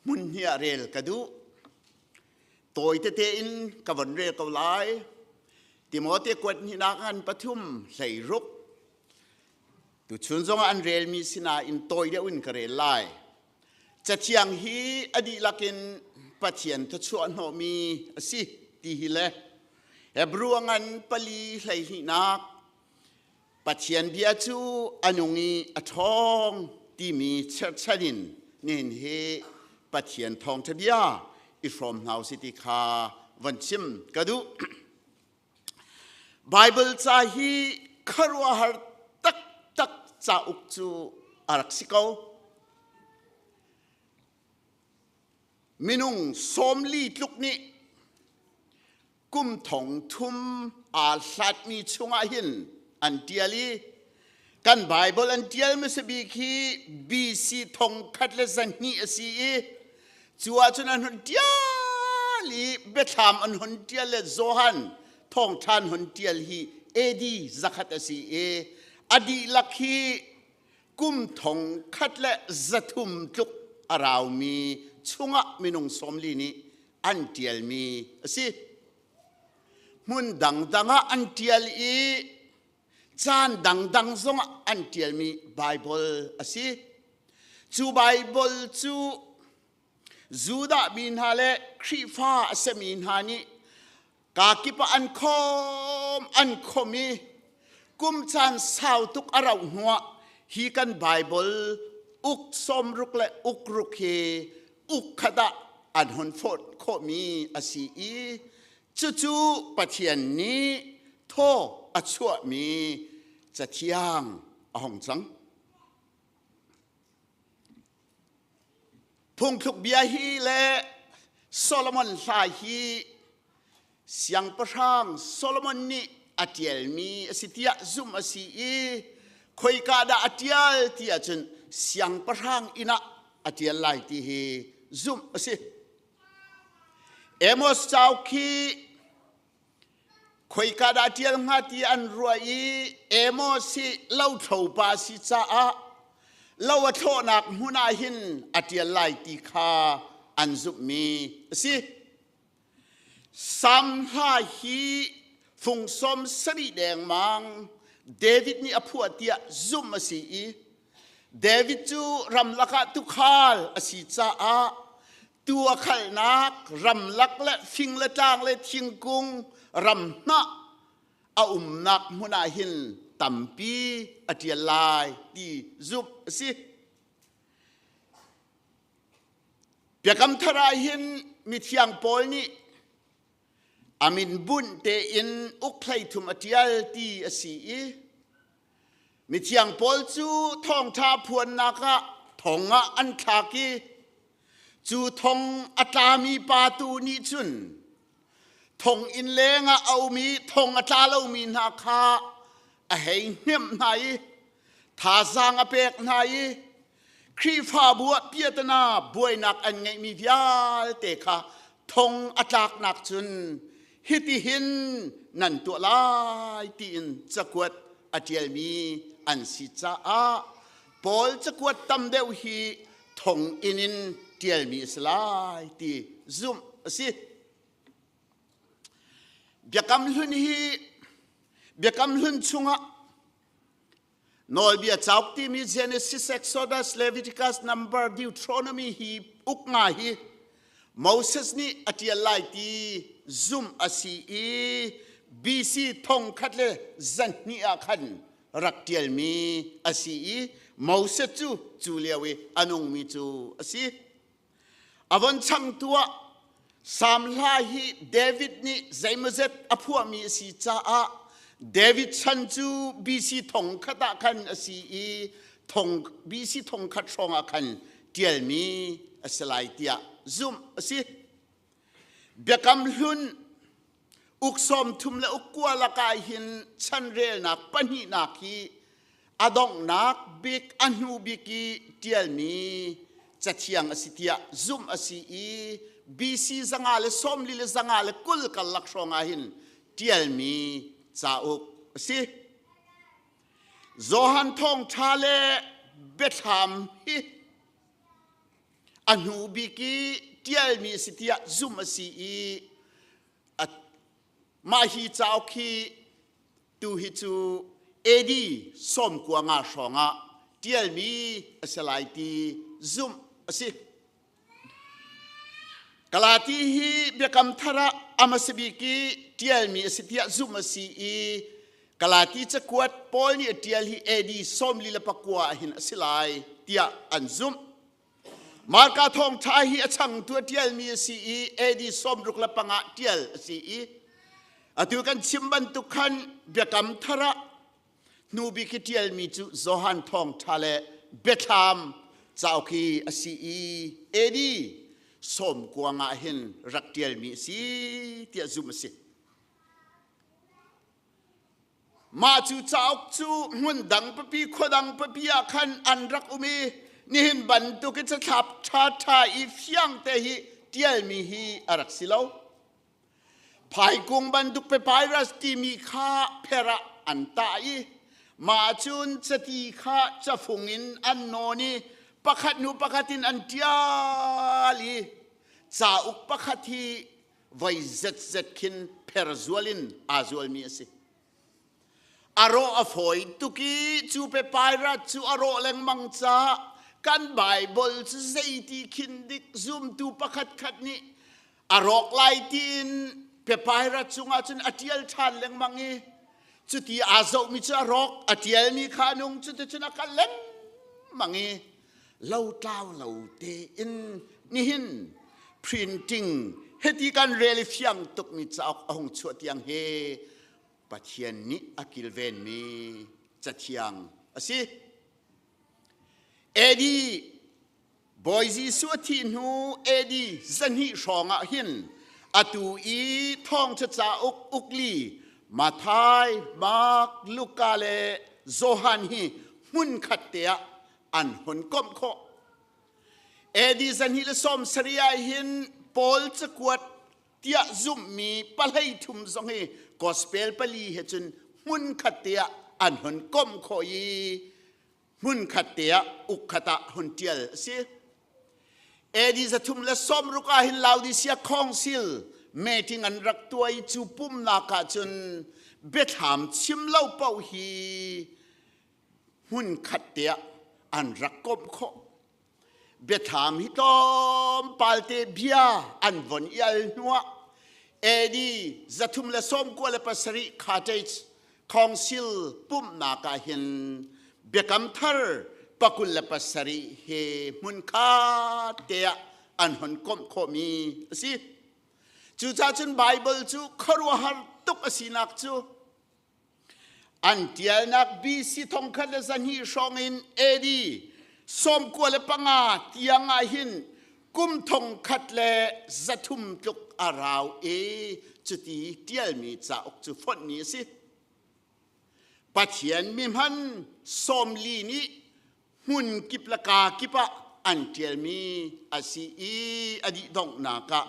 hmun hnih ah rel ka duh. Tawi tete in ka von rel ko lai. Timote kuat hnihnak ngan pathum hlei ruk. Tuchun zongah an relmi sinain tawi deuh in ka rel lai. Cathiang hi a dihlak in Pathian thluachuah hnawhmi a si ti hi le Hebrew a ngan pali 12nak Pathian bia cu a nung i a ṭhawng timi cherhchan in nihin hi Pathian thawngṭha bia i hrawm hna usih ti kha von chim ka duh. Baibal ca hi khuaruahhar taktak cauk cu a rak si ko. Minung 40 tluk nih kum thong thum aa hlatmi chungah hin an ṭial i kan Baibal an ṭial hmasa bik hi BC 1200 a si i cu ahcun an hun ṭial i biathlam an hun ṭial le Johan thawngṭha an hun ṭial hi AD 100 a si i a dihlak hi kum 1300 tluk a raumi chungah minung 40 nih an ṭialmi a si. Hmun dangdang ah an ṭial i caan dangdang zongah an ṭialmi Baibal a si. Cu Baibal cu Judah mi hna le Khrihfa a simi hna nih kakip ah an khawm an khom i kum caan sau tuk a rauh hnuah hi kan Baibal uk 60 le uk ruk hi uk khat ah an hun fawt khawhmi a si i cucu Pathian nih thaw a chuahmi cathiang a hong cang. Phungthluk bia hi le Solomon hla hi siangpahrang Solomon nih a ṭialmi a si tiah zumh a si i khoika dah a ṭial ti ahcun siangpahrang inn ah a ṭial lai ti hi zumh a si. Amos cauk hi khoika dah a ṭial hnga ti an ruah i Amos hi lothlo pa a si caah lo a thlawhnak hmun ah hin a ṭial lai ti kha an zumhmi a si. Sam hla hi fungsom sarih dengmang David nih a phuah tiah zumh a si i David cu ramlak ah tuukhal a si caah tuu a khalhnak ramlak le fing le tlang le thingkung ram hnah a umnak hmun ah hin tampi a ṭial lai ti zumh a si. Biakam thar ah hin mithiang Paul nih a min bunh tein uk 33 a ṭial ti a si i mithiang Paul cu thawngṭha phuannak ah thong ah an thlak i cu thong a tlami pa tu nih cun thonginn lengah a um i thong a tla lomi hna kha a hei hnemh hna i thazaang a pek hna i Khrihfabu ah piatana buainak an ngeihmi vialte kha thong a tlaknak cun hitihin nan tuah lai tiin cakuat a ṭialmi an si caah Paul cakuat tam deuh hi thong inn in ṭialmi a si lai ti zumh a si. Biakam Hlun hi Biakam Hlun chungah Nawlbia cauk timi Genesis, Exodus, Leviticus, Number, Deuteronomy hi uk nga hi Moses nih a ṭial lai ti zumh a si i BC thongkhat le zanhnih ah khan rak ṭialmi a si i Moses cu cu lio i a nungmi cu a si. A von changtu ah Salm hla hi David nih zeimawzet a phuahmi a si caah David chan cu BC thongkhat ah khan a si i thong BC thongkhat hrawng ah khan ṭialmi a si lai tiah zumh a si. Biakam hlun uk 30 le uk 9 lakah hin chanrelnak pahnihnak hi a donghnak bik a hnu bik i ṭialmi cathiang a si tiah zumh a si i BC 124 le karlak hrawng ah hin ṭialmi cauk a si. Johan thawngṭha le biathlam hi a hnu bik i ṭialmi a si tiah zumh a si i mah hi cauk hi tu hi cu AD 95 hrawng ah ṭialmi a si lai ti zumh a si. Galati hi biakam thar ah a hmasa bik i ṭialmi a si tiah zumh a si i Galati cakuat Paul nih a ṭial hi AD 49 ah hin a si lai tiah an zumh. Marka thawngṭha hi a changtu a ṭialmi a si i AD 65 ah ṭial a si i atu kan chim bantuk khan biakam thar ah hnu bik i ṭialmi cu Johan thawngṭha le Biathlam cauk hi a si i AD 90 ah hin rak ṭialmi a si tiah zumh a si. Mah cu cauk cu hmun dang pipi khua dang pipi ah khan an rak um i nihin bantuk i cathlap ṭhaṭha i fiang te hi ṭialmi hi a rak si lo. Phaikung bantuk papyrus timi kha pher ah an tah i mah cun cati kha cafung in an nawn i pakhat hnu pakhat in an ṭial i cauk pakhat hi voi zetzet khin pherzual in aa zualmi a si. A rawh a fawi tuk i cu papyrus cu a rawh lengmang caah kan Baibal cu zeiti khin dik zumtu pakhat khat nih a rawk lai tiin papyrus cungah cun a ṭial ṭhan lengmang i cuti aa zohmi cu a rawk a ṭialmi kha a nung cuticun a kal lengmang i lotlau lo tein nihin printing hiti kan rel i fiang tukmi cauk a hung chuah tiang hi Pathian nih a kilvenmi cathiang a si. AD Bawi Jesuh a thih hnu AD 200 hrawng ah hin atu i thawngṭha cauk ukli Matthai, Mark, Luka le Johan hi hmunkhat te ah an hun komh khawh. AD 270 ah hin Paul cakuat tiah zumhmi pahlei thum zong hi gospel pali he cun hmunkhat te ah an hun komh khawh i hmunkhat te ah ukkhat ah hun ṭial a si. AD 360 ah hin Laodicea Council meeting an rak tuah i cu pumnak ah cun biathlam chim lo paoh hi hmunkhat te ah an rak komh khawh. Biathlam hi tlawmpal te bia an von i al hnuah AD 397 Carthage Council pumhnak ah hin biakam thar 27 he hmunkhat te ah an hon komh khawhmi a si. Cucaah cun Bible cu khuaruahhar tuk a sinak cu An ṭialnak BC 1200 hrawng in AD 95 tiang ah hin kum 1300 tluk a rau i cuti ṭialmi cauk cu fonhmi a si. Pathian mi hman 40 nih hmun kip le kaa kip ah an ṭialmi a si i a dih donghnak ah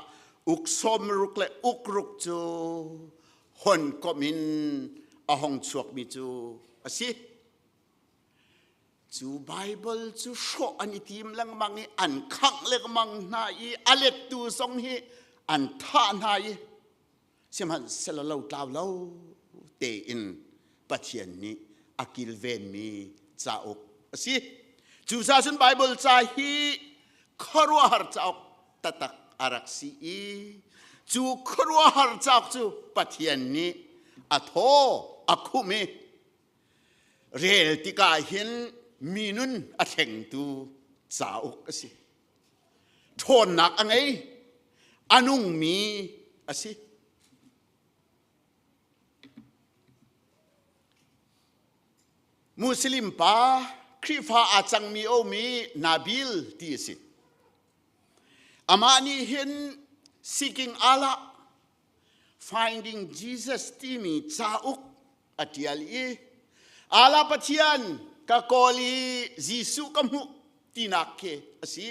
uk 60 le uk ruk cu hon komh in a hong chuakmi cu a si. Cu Baibal cu hrawh an i tim lengmang i an khangh lengmang hna i a lettu zong hi an thah hna i sihmanhsehlaw lo tlau lo tein Pathian nih a kilvenmi cauk a si. Cucaah cun Baibal ca hi khuaruahhar cauk taktak a rak si i cu khuaruahhar cauk cu Pathian nih a thaw a khumh i rel tikah hin mi nun a thlengtu cauk a si. Ṭhawnnak a ngei, a nungmi a si. Muslim pa Khrihfa aa cangmi a um i Nabil ti a si. Amah nih hin Seeking Allah Finding Jesus timi cauk a ṭial i Allah Pathian ka kawl i Jesuh ka hmuh tinak khi a si.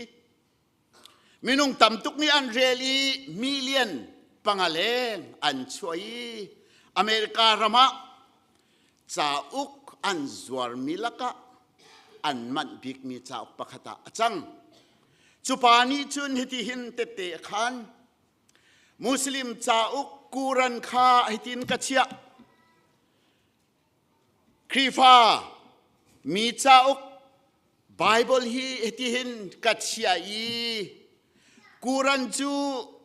Minung tam tuk nih an rel i million panga leng an chuah i America ram ah cauk an zuarmi lakah an manh bikmi cauk pakhat ah a cang. Cu pa nih cun hitihin tette a khan. Muslim cauk Quran kha hitin ka chiah. Khrihfa mi cauk Bible hi hitihin ka chia i Quran cu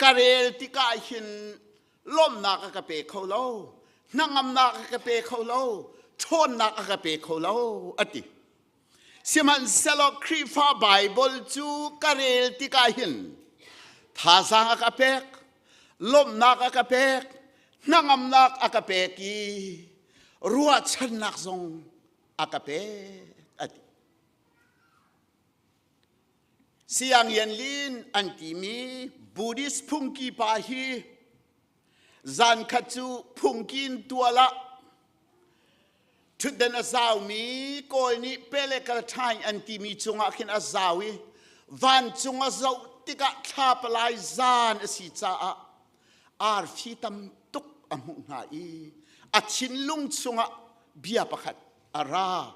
ka rel tikah hin lawmhnak a ka pe kho lo, hnangamnak a ka pe kho lo, ṭhawnnak a ka pe kho lo, a ti. Sihmanhsehlaw Khrihfa Bible cu ka rel tikah hin thazaang a ka pek, lawmhnak a ka pek, hnangamnak a ka pek i ruahchannak zong a ka pek a ti. Siang Yan Lin an timi Buddhist phungki pa hi zan khat cu phungki in tual ah ṭhutdan a zaumi Kawl nih pelekal ṭhaing an timi cungah khin a zau i vancung a zoh tikah thla palai zan a si caah arfi tam tuk a hmuh hna i a thinlung chungah bia pakhat a ra.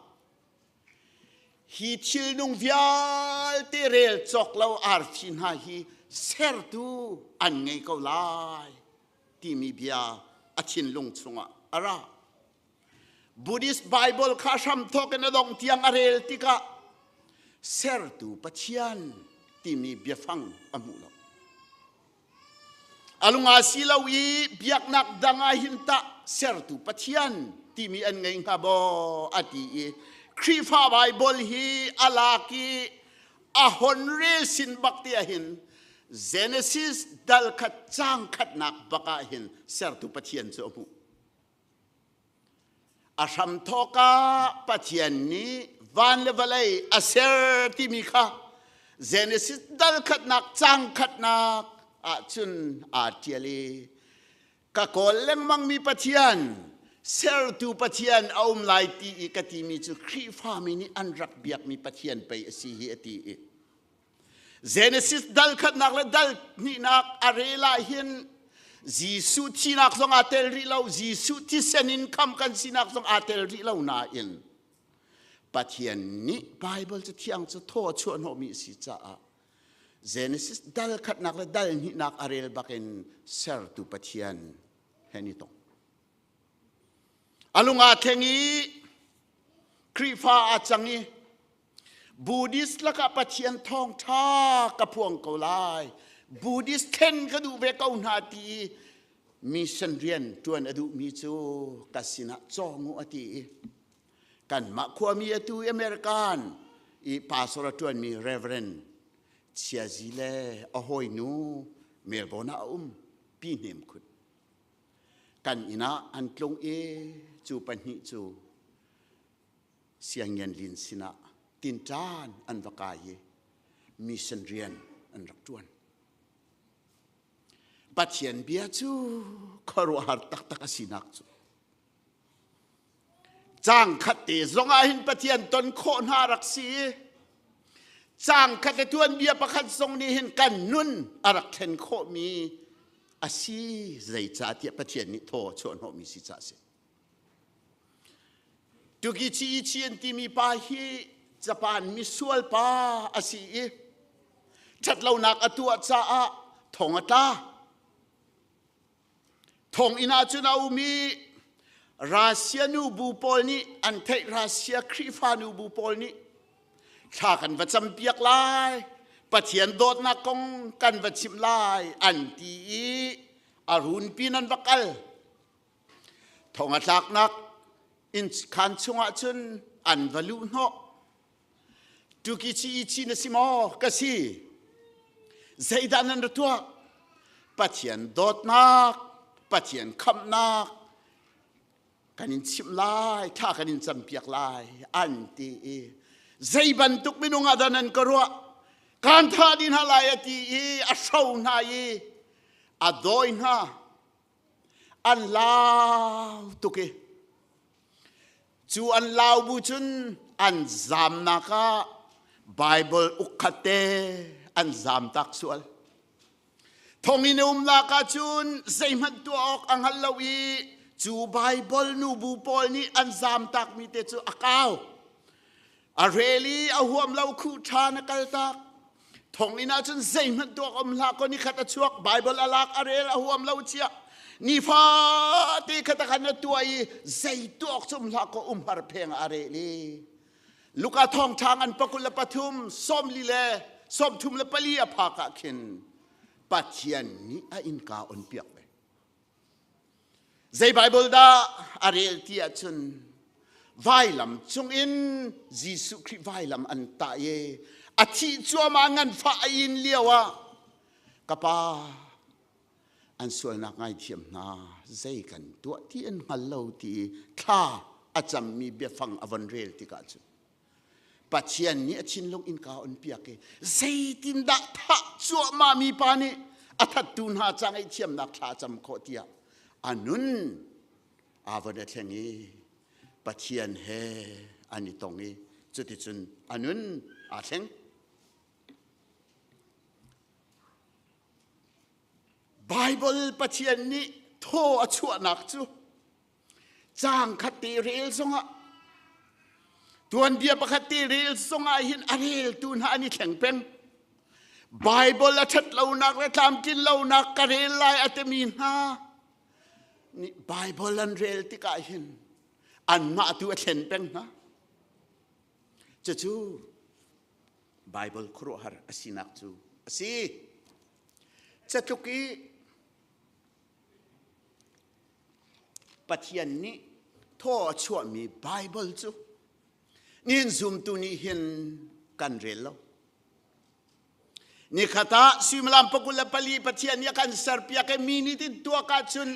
Hi thilnung vialte rel cawk lo arfi hna hi sertu an ngei ko lai timi bia a thinlung chungah a ra. Buddhist Bible kha hramthawk in a dong tiang a rel tikah sertu Pathian timi biafang a hmu lo. A lunga si lo i biaknak dang ah hin tah sertu Pathian timi an ngei hnga maw a ti i Khrihfa Bible hi a lak i a hon rel sin bak te ah hin Genesis dal khat cang khatnak bak ah hin sertu Pathian cu a hmuh. A hramthawk ah Pathian nih van le vawlei a ser timi kha. Genesis dal khatnak cang khatnak ahcun aa ṭial i ka kawl lengmang mi Pathian sertu Pathian a um lai ti i ka timi cu Khrihfami nih an rak biakmi Pathian pei a si hi a ti i Genesis dal khatnak le dal hnihnak a rel ah hin Jesuh thinak zong aa tel rih lo Jesuh thisen in kham kan sinak zong aa tel rih lo nain Pathian nih Bible cu thiang cu thaw a chuah hnawhmi a si caah Genesis dal khatnak le dal hnihnak a rel bakin sertu Pathian he ni tong. A lung aa thleng i Khrihfa aa cang i Buddhist lakah Pathian thawngṭha ka phuang ko lai. Buddhist thlen ka duh ve ko hna ti i mission rian ṭuan a duhmi cu ka sinah cawng u a ti i kanmah khuami atu American i pastor a ṭuanmi Reverend Chiazi le a hawinu Melbourne ah a um pi hnem khut kan inn ah an tlung i cu pahnih cu Siangian Lin sinah tinṭan an va kai i mission rian an rak ṭuan. Pathian bia cu khuaruahhar taktak a sinak cu caang khat te zong ah hin Pathian ton khawh hna rak si i caang khat le tuanbia pakhat zong nih hin kan nun a rak thlen khawhmi a si zeicahtiah Pathian nih thaw a chuah hnawhmi si caah a si. Tukichi Ichi an timi pa hi Japan misual pa a si i ṭhatlonak a tuah caah thong a tla. Thonginn ah cun a um i Russia nubu pawl nih an theih Russia Khrihfa nubu pawl nih thla kan va campiak lai Pathian dawtnak kong kan va chimh lai an ti i a runpi nan va kal. Thong a tlaknak inn khaan chungah cun an va luh hnawh. Tukichi ichi na si maw? Ka si. Zeidah nan ra tuah? Pathian dawtnak, Pathian khamhnak kan in chimh lai, thla kan in campiak lai, an ti i zei bantuk minung ah dah nan ka ruah? Kaan thah dih hna lai a ti i a hro hna i a dawi hna. An lau tuk i cu an lau bu cun an zamnak ah Bible ukkhat te an zam tak sual. Thonginn umnak ah cun zeihmanh tuah awk a hngal lo i cu Bible nubu pawl nih an zam takmi te cu a kau. A rel i a huam lo khuh ṭhan a kal tak. Thonginn ah cun zeihmanh tuak um hlah kaw nikhat a chuak Bible a lak a rel a huam lo chia. Nifate khat a khan a tuah i zei tuak cu um hlah kaw umhar pheng ah a rel i Luka thawngṭha ngan 23 40 le 34 a phak ah khin Pathian nih a innka on piak ve. Zei Bible dah a rel ti ahcun vailam cungin Jesuh Khrih vailam an tah i a thih cuahmah nganfah a in lio ah ka pa an sualnak ngaithiam hna zei kan tuah ti an hngal lo ti thla a cammi biafang a von rel tikah cun Pathian nih a thinlung innka on piak i zeitindah thah cuahmah mi pa nih a thattu hna ca ngaihthiamnak thla a cam khawh tiah a nun aa von a thleng i Pathian he an i tong i cuticun a nun aa thleng. Bible Pathian nih thaw a chuahnak cu Caang khat te rel zongah tuanbia pakhat te rel zongah hin a reltu hna an i thleng peng. Bible a ṭhat lonak le tlamtlin lonak ka rel lai a timi hna nih Bible an rel tikah hin anmah tu a thlen peng hna. Cucu Bible khuaruahhar a sinak cu a si. Catluk i Pathian nih thaw a chuahmi Baibal cu nihin zumtu nih hin kan rel lo. Nikhat ah suimilam 24 Pathian nih a kan serpiak i minute in tuak ahcun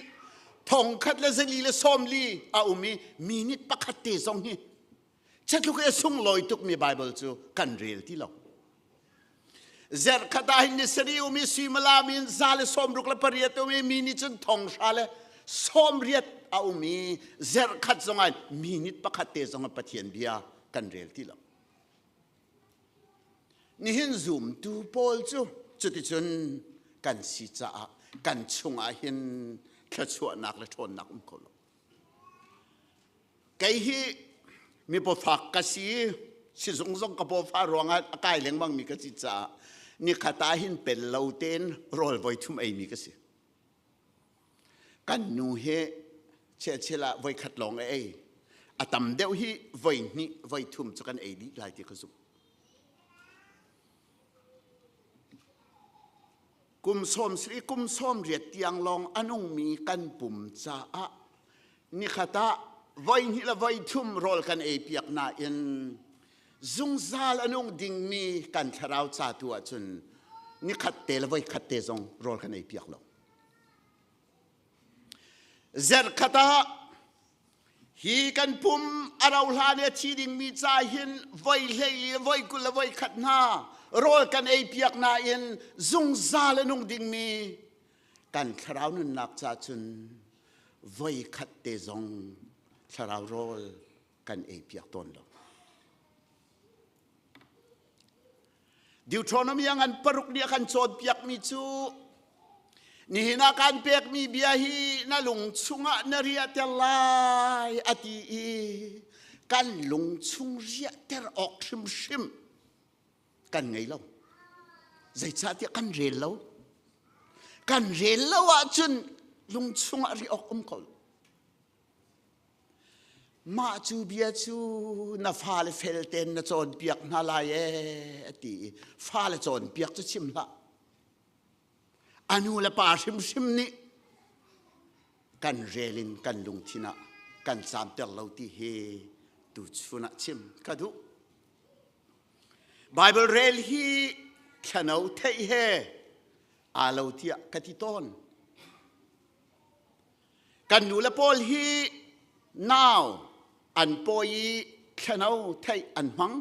thong khat le zali le sawmli a um i minute pakhat te zong hi catluk i a sunglawi tukmi Baibal cu kan rel ti lo. Zerh khat ah hin ni sari um i suimilam in 168 um i mi nih cun 1080 a um i zerh khat zong ah minute pakhat te zong ah Pathian bia kan rel ti lo. Nihin zumtu pawl cu cuticun kan si caah kan chungah hin thluachuahnak le ṭhawnnak um kho lo. Kei hi mi pawfak ka si, sizung zong ka pawfa ruangah a kai lengmang mi ka si caah nikhat ah hin pel lo tein rawl voi thum ei mi ka si. Kan nu hi chiachil ah voi khat lawng a ei. A tam deuh hi voi hnih, voi thum cu kan ei dih lai ti ka zumh. Kum sawm sri kum sawm riat tiang lawng a nungmi kan pum caah nikhat ah voi hnih le voi thum rawl kan ei piak nain zungzal a nung dingmi kan thlarau ca tu ahcun nikhat te le voi khat te zong rawl kan ei piak lo. Zerkhat ah hi kan pum a ro hlan i a thi dingmi ca hin voi hlei i voi 20 le voi khat hna rawl kan ei piak nain zungzal a nung dingmi kan thlarau nunnak ca cun voi khat te zong thlarau rawl kan ei piak tawn lo. Deuteronomy a ngan paruk nih a kan cawnpiakmi cu nihin ah kan pekmi bia hi na lung chungah na riahter lai a ti i kan lung chung riahter awk hrimhrim kan ngei lo. Zeicahtiah kan rel lo. Kan rel lo ahcun lung chungah riah awk um ko lo. Mah cu bia cu na fale fel tein na cawnpiak hna lai ee a ti i fale cawnpiak cu chim hlah. A nu le pa hrimhrim nih kan rel in kan lungthin ah kan caamter lo ti hi tuchun ah chim ka duh. Bible rel hi thlano theih he aa lo tiah ka ti tawn. Kan nu le pawl hi nau an pawi i thlano theih an hmang.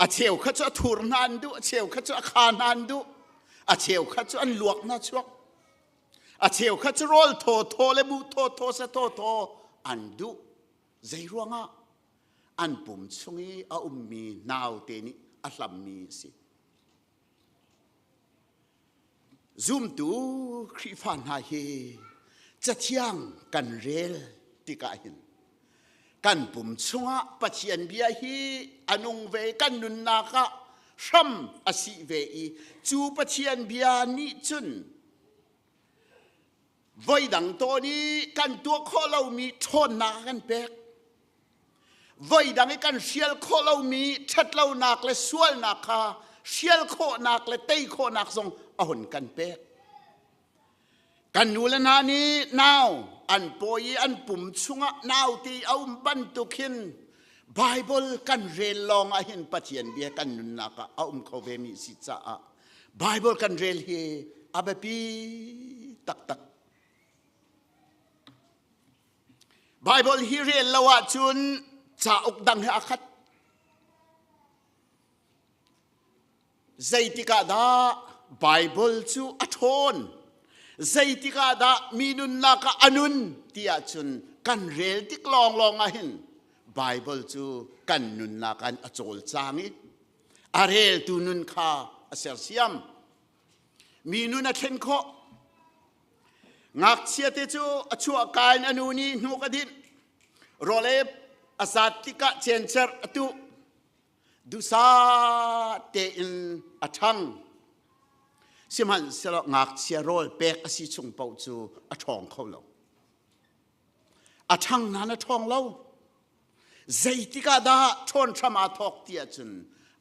A cheu kha cu a thur hna an duh, a cheu kha cu a kha hna an duh, a cheu kha cu an luak hna chuak. A cheu kha cu rawl thaw thaw le buh thaw thaw sa thaw thaw an duh. Zei ruangah? An pum chung i a ummi naute nih a hlammi a si. Zumtu Khrihfa hna hi Cathiang kan rel tikah hin kan pum chungah Pathian bia hi a nung ve kan nunnak ah hram a sih ve i cu Pathian bia nih cun voidang tawn i kan tuah khawh lomi ṭhawnnak a kan pek. Voidang i kan hrial khawh lomi ṭhatlonak le sualnak kha hrial khawhnak le tei khawhnak zong a hun kan pek. Kan nu le hna nih nau an pawi i an pum chungah naute a um bantuk hin Bible kan rel lawng ah hin Pathian bia kan nunnak ah a um kho ve mi si caah Bible kan rel hi a biapi taktak. Bible hi rel lo ahcun cauk dang he a khat. Zeitik ah dah Bible cu a ṭhawn? Zeitik ah dah mi nunnak ah a nun ti ahcun kan rel tik lawnglawng ah hin Bible cu kan nunnak an a cawlcang i a reltu nun kha a sersiam. Mi nun a thlen khawh. Ngakchia te cu a chuahka in a nu nih hnuk a dinh. Rawl ei a zat tikah cencer a tuh. Duhsah tein a ṭhang. Sihmanhsehlaw ngakchia rawl pek a si chung paoh cu a ṭhawng kho lo. A ṭhang nain a ṭhawng lo. Zeitik ah dah ṭhawn hram aa thawk ti ahcun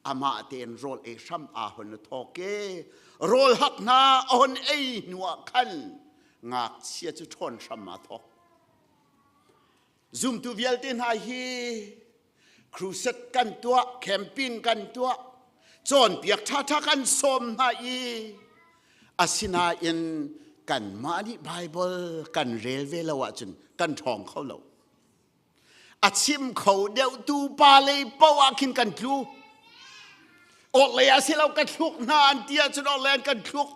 amah tein rawl ei hram aa hon a thawk i rawl hak hna a hon ei hnu ah khan ngakchia cu ṭhawn hram aa thawk. Zumtu vialte hna hi crusade kan tuah, camping kan tuah, cawnpiak ṭhaṭha kan sawm hna i asinain kanmah nih Bible kan rel ve lo ahcun kan ṭhawng kho lo. A chim kho deuhtu pa lei paoh ah khin kan tlu. Orhlei ah si lo ka thluk hna an ti ahcun orhlei an kan thluk.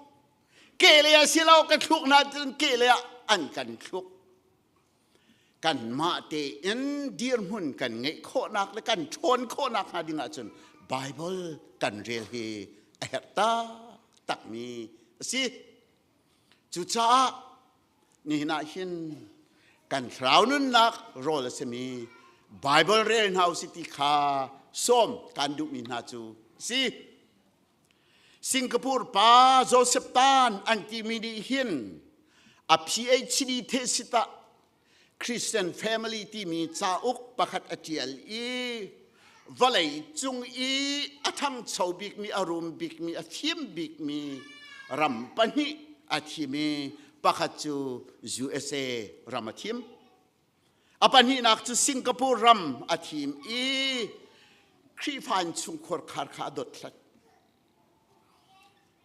Kehlei ah si lo ka thluk hna cun kehlei ah an kan thluk. Kanmah tein dirhmun kan ngeih khawhnak le kan ṭhawn khawhnak hnga ding ahcun Bible kan rel hi a herh taktakmi a si. Cucaah nihin ah hin kan thlarau nunnak rawl a simi Bible rel hna usih ti kha sawm kan duhmi hna cu a si. Singapore pa Joseph Tan an timi nih hin a PhD thesis ah Christian Family timi cauk pakhat a ṭial i vawlei cung i a ṭhangcho bikmi, a rum bikmi, a fim bikmi ram pahnih a thim i pakhat cu USA ram a thim. A pahnihnak cu Singapore ram a thim i Khrihfa innchungkhar khar kha a dothlat.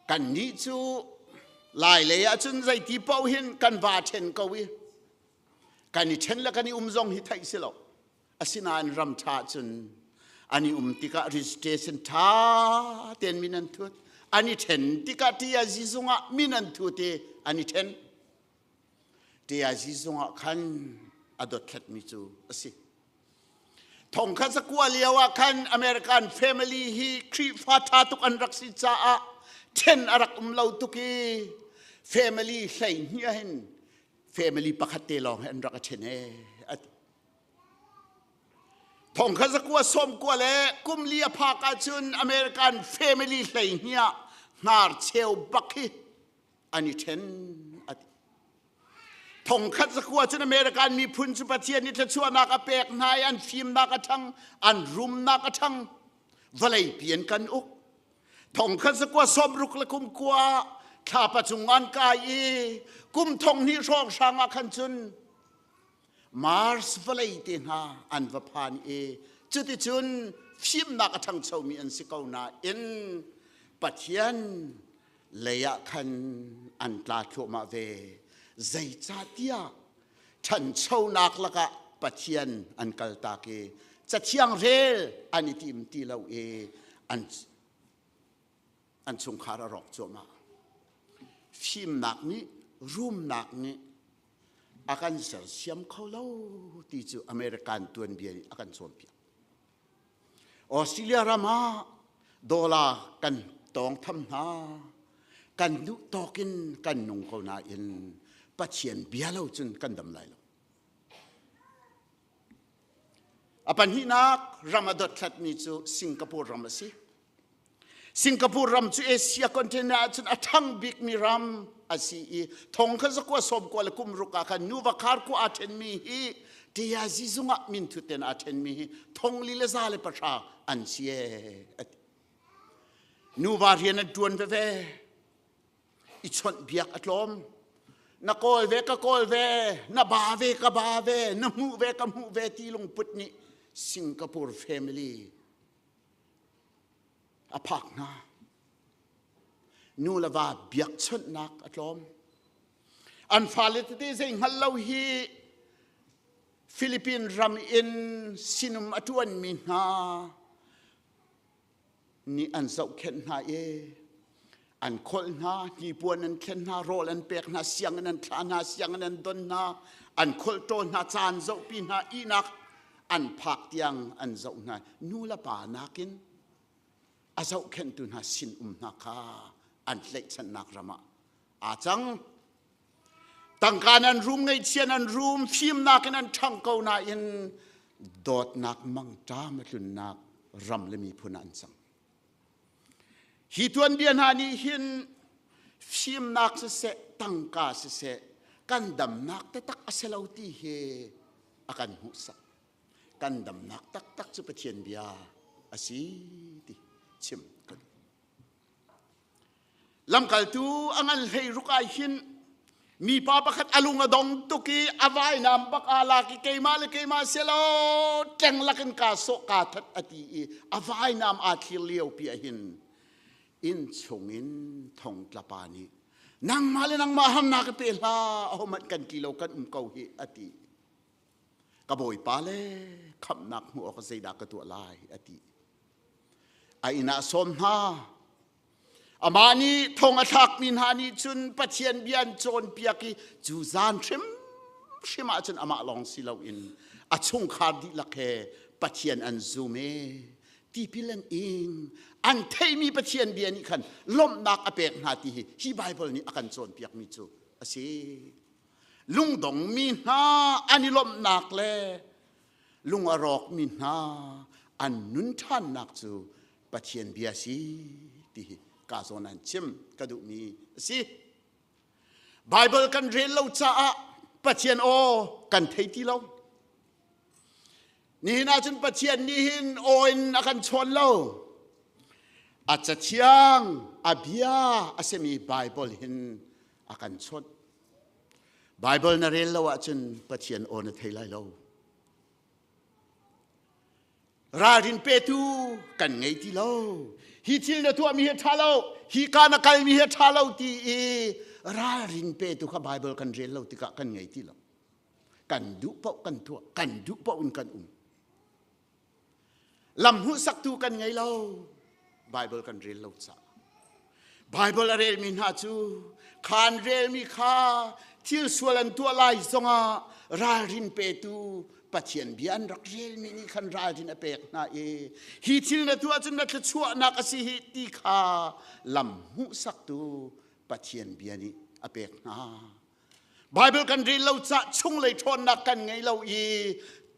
Kannih cu Lai lei ahcun zeiti paoh hin kan va ṭhen ko i kan i ṭhen le kan i um zong hi theih si lo. Asinain ram ṭha cun an i um tikah registration ṭha tein min an thut. An i ṭhen tikah TIZ zung ah min an thut i an i ṭhen. TIZ zung ah khan a dothlatmi cu a si. Thongkhat zakua lio ah khan American family hi Khrihfa ṭha tuk an rak si caah ṭhen a rak um lo tuk i family 12 ah hin family pakhat te lawng he an rak i ṭhen ee. Thongkhat zakua sawmkua le kum li a phak ahcun American family 12 ah hnar cheu bak hi an i ṭhen a ti. Thongkhat zakua cun American miphun cu Pathian nih thluachuahnak a pek hna i an fimnak a ṭhang, an rumnak a ṭhang. Vawleipi an kan uk. Thongkhat zakua 60 le kum kua thlapa cung an kai i kum thong hnih hrawnghrang ah khan cun Mars vawlei te hna an va phan i cuticun fimnak a ṭhangchomi an si ko nain Pathian lei ah khan an tla thluahmah ve. Zeicahtiah ṭhanchonak lakah Pathian an kaltak i Cathiang rel an i tim ti lo i an chungkhar a rawk cuahmah. Fimnak nih rumnak nih a kan sersiam kho lo ti cu American tuanbia nih a kan cawnpiak. Australia ram ah dollar kan tawng tham hna. Kan duh tawk in kan nung ko nain Pathian bia lo cun kan dam lai lo. A pahnihnak ram a dothlatmi cu Singapore ram a si. Singapore ram cu Asia continent ahcun a ṭhang bikmi ram a si i thong kha zakua sawm kua le kum ruk ah khan nuva khar khua aa ṭhenmi hi Tiazi zung ah minthut ten aa ṭhenmi hi thong li le za le pahra an si ee a ti. Nuva rian an ṭuan veve i chawnh biak a tlawm. Na kawl ve ka kawl ve, na ba ve ka ba ve, na hmuh ve ka hmuh ve ti lungput nih Singapore family a phak hna. Nu le va biakchawnhnak a tlawm. An fale tete zei hngal lo hi Philippine ram in sinum a ṭuanmi hna nih an zohkhenh hna i an kholh hna, hnipuan an thlen hna, rawl an pek hna, sianginn an thlah hna, sianginn an don hna, an kholhṭawl hna, caan zohpi hna, ihnak an phak tiang an zoh hna. Nu le pa nakin a zohkhenhtu hna sin-um hna kha an tlaihchannak ram ah aa cang. Tangka nan rum, ngaihchia nan rum, fimnak in an ṭhang ko nain dawtnak mangṭam a tlunnak ram le miphun ah an cang. Hi tuanbia hna nih hin fimnak siseh, tangka siseh, kan damnak taktak a si lo ti hi a kan hmuhsak. Kan damnak taktak cu Pathian bia a si ti chim kan. Lamkaltu a ngan hlei ruk ah hin mipa pakhat a lung a dong tuk i a vainam bak aa lak i keimah le keimah selaw tleng lakin kaa sawh kaa that a ti i a vainam aa thlir lio pi ah hin inn chungin thongtla pa nih nangmah le nangmah harnak ka pe hlah ahohmanh kan tli lo kan um ko hi a ti. Ka bawipa le khamhnak hmuh awk zeidah ka tuah lai a ti. A inn ah sawm hna. Amah nih thong a thlakmi hna nih cun Pathian bia an cawnpiak i cu zan hrimhrim ah cun amah lawng si loin a chungkhar dihlak he Pathian an zum i tipil an ing. An theihmi Pathian bia nih khan lawmhnak a pek hna ti hi hi Baibal nih a kan cawnpiakmi cu a si. Lungdongmi hna an i lawmhnak le lung a rawkmi hna an nun ṭhannak cu Pathian bia si ti hi ka zawn an chim ka duhmi a si. Bible kan rel lo caah Pathian aw kan thei ti lo. Nihin ahcun Pathian nih hin aw in a kan chawn lo. A cathiang, a bia a simi Bible hin a kan chawnh. Bible na rel lo ahcun Pathian aw na thei lai lo. Ralrin petu kan ngei ti lo. Hi thil na tuahmi hi ṭha lo, hi ka na kalmi hi ṭha lo ti i ralrin petu kha Bible kan rel lo tikah kan ngei ti lo. Kan duh paoh kan tuah, kan duh paoh in kan um. Lam hmuhsaktu kan ngei lo. Bible kan rel lo caah. Bible a relmi hna cu khan relmi kha thil sual an tuah lai zongah ralrin petu Pathian bia an rak relmi nih khan ralrin a pek hna i hi thil na tuah cun na thluachuahnak a si hi ti kha lam hmuhsaktu Pathian bia nih a pek hna. Bible kan rel lo cah chunglei ṭhawnnak kan ngei lo i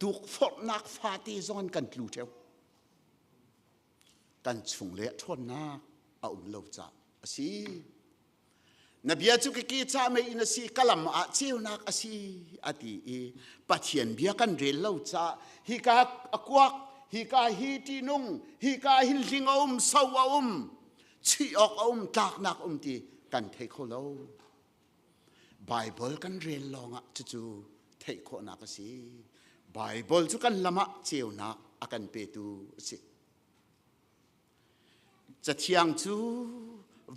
tukforhnak fate zong in kan tlu ṭheo. Kan chunglei ah ṭhawnnak a um lo cah a si. Na bia cu ka ke ca mei in a si, ka lam ah ceunak a si, a ti i Pathian bia kan rel lo cah hika a kuak, hika hi ṭihnung, hika hin hling a um, so a um, chuih awk a um, tlaknak a um ti kan thei kho lo. Baibal kan rel lawngah cucu theih khawhnak a si. Baibal cu kan lam ah ceunak a kan petu a si. Cathiang cu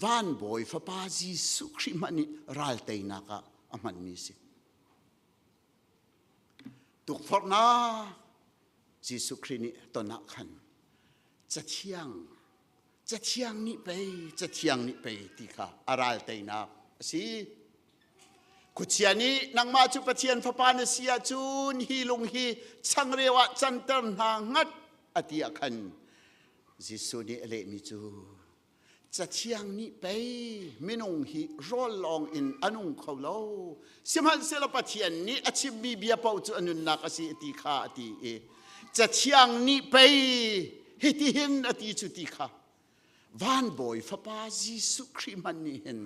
van bawi fapa Jesuh Khrih hmanh nih ral teinak ah a hmanmi a si. Tukforhnak Jesuh Khrih nih ton ah khan cathiang Cathiang nih pei, cathiang nih pei ti kha a ral teinak a si. Khuachia nih nangmah cu Pathian fapa na si ahcun hi lung hi changreu ah canter hna ngat a ti ah khan Jesuh nih a lehmi cu Cathiang nih pei minung hi rawl lawng in a nung kho lo sihmanhsehlaw Pathian nih a chimmi bia paoh cu a nunnak a si a ti kha a ti i Cathiang nih pei hitihin a ti cu ti kha van bawi fapa Jesuh Khrih hmanh nih hin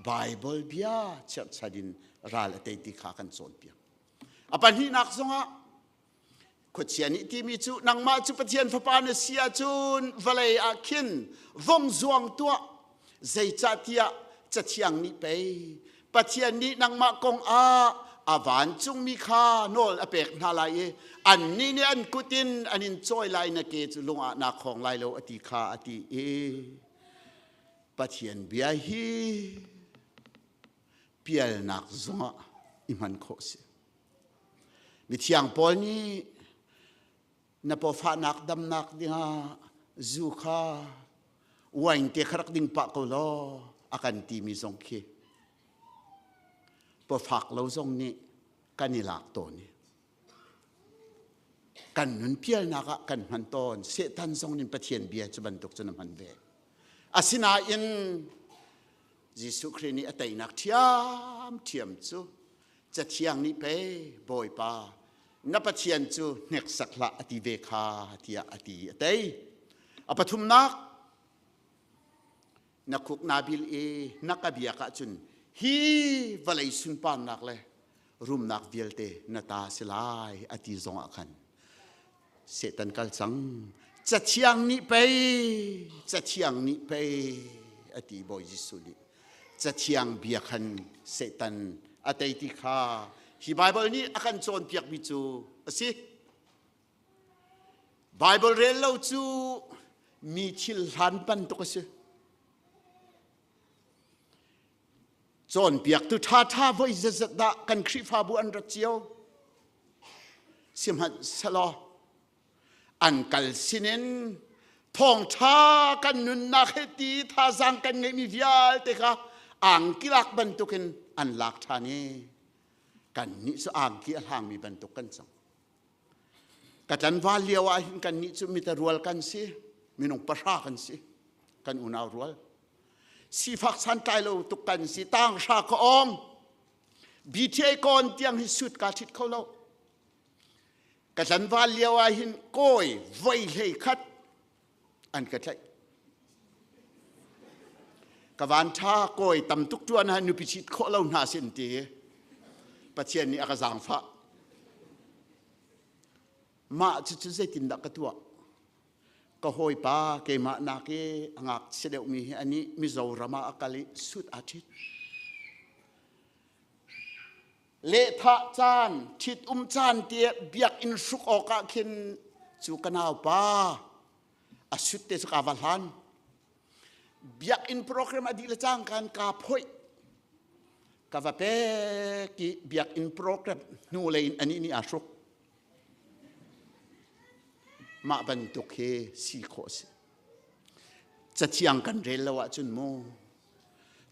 Bible bia cherhchan in ral a tei ti kha kan cawnpiak. A pahnihnak zongah khuachia nih timi cu nangmah cu Pathian fapa na si ahcun vawlei ah khin vong zuang tuah zeicahtiah Cathiang nih pei Pathian nih nangmah kong ah a vancungmi kha nawl a pek hna lai i annih nih an kut in an in cawi lai na ke cu lung ah naa khawng lai lo a ti kha a ti i Pathian bia hi pialnak zongah i hman khawh si. Mithiang Paul nih na pawfahnak damnak dingah zu kha wine te kha rak ding pah ko law a kan timi zong khi pawfak lo zong nih kan i lak tawn i kan nun pialnak ah kan hman tawn. Satan zong nih Pathian bia cu bantuk cun a hman ve. Asinain Jesuh Khrih nih a teinak ṭhiamṭhiam cu Cathiang nih pei Bawipa na Pathian cu hneksak hlah a ti ve kha tiah a ti a tei. A pathumnak na khuk naa bil i na ka biak ahcun hi vawlei sunparnak le rumnak vialte na ta si lai a ti zong ah khan Satan kal cang. Cathiang nih pei Cathiang nih pei a ti Bawi Jesuh nih Cathiang bia khan Satan a tei ti kha hi Baibal nih a kan cawnpiakmi cu a si. Baibal rel lo cu mi thil hlan bantuk a si. Cawnpiaktu ṭhaṭha voi zetzat dah kan Khrihfabu an rat cio. Sihmanhsehlaw an kal sinin Thawngṭha kan nunnak he ti thazaang kan ngeihmi vialte kha angki lak bantukin an lak ṭhan i kannih cu angki a hlangmi bantuk kan cang. Ka tlanval lio ah hin kannih cu mitarual kan si, minung pahra kan si, kan unau rual. Sifak santlai lo tuk kan si, tanghra ka awng. BTA kawn tiang hi suit kaa ṭhit kho lo. Ka tlanval lio ah hin kawi voi hlei khat an ka tlaih. Ka van ṭha kawi tam tuk ṭuan ah nupi chit khawh lo hna sin ti Pathian nih a ka zaangfah. Mah cucu zeitindah ka tuah? Ka hawipa keimah nak i a ngakchia deuhmi hi anih Mizoram ah a kal i suit aa ṭhit. Lehthah caan, ṭhitum caan tiah biakinn hruk awkah khin cu ka naupa a sut te cu ka va hlan. Biakinn program a dih le cangka in kaa phoih. Ka va pek i biakinn program hnu lei in anih nih aa hruk. Mah bantuk hi si khawh a si. Cathiang kan rel lo ahcun mu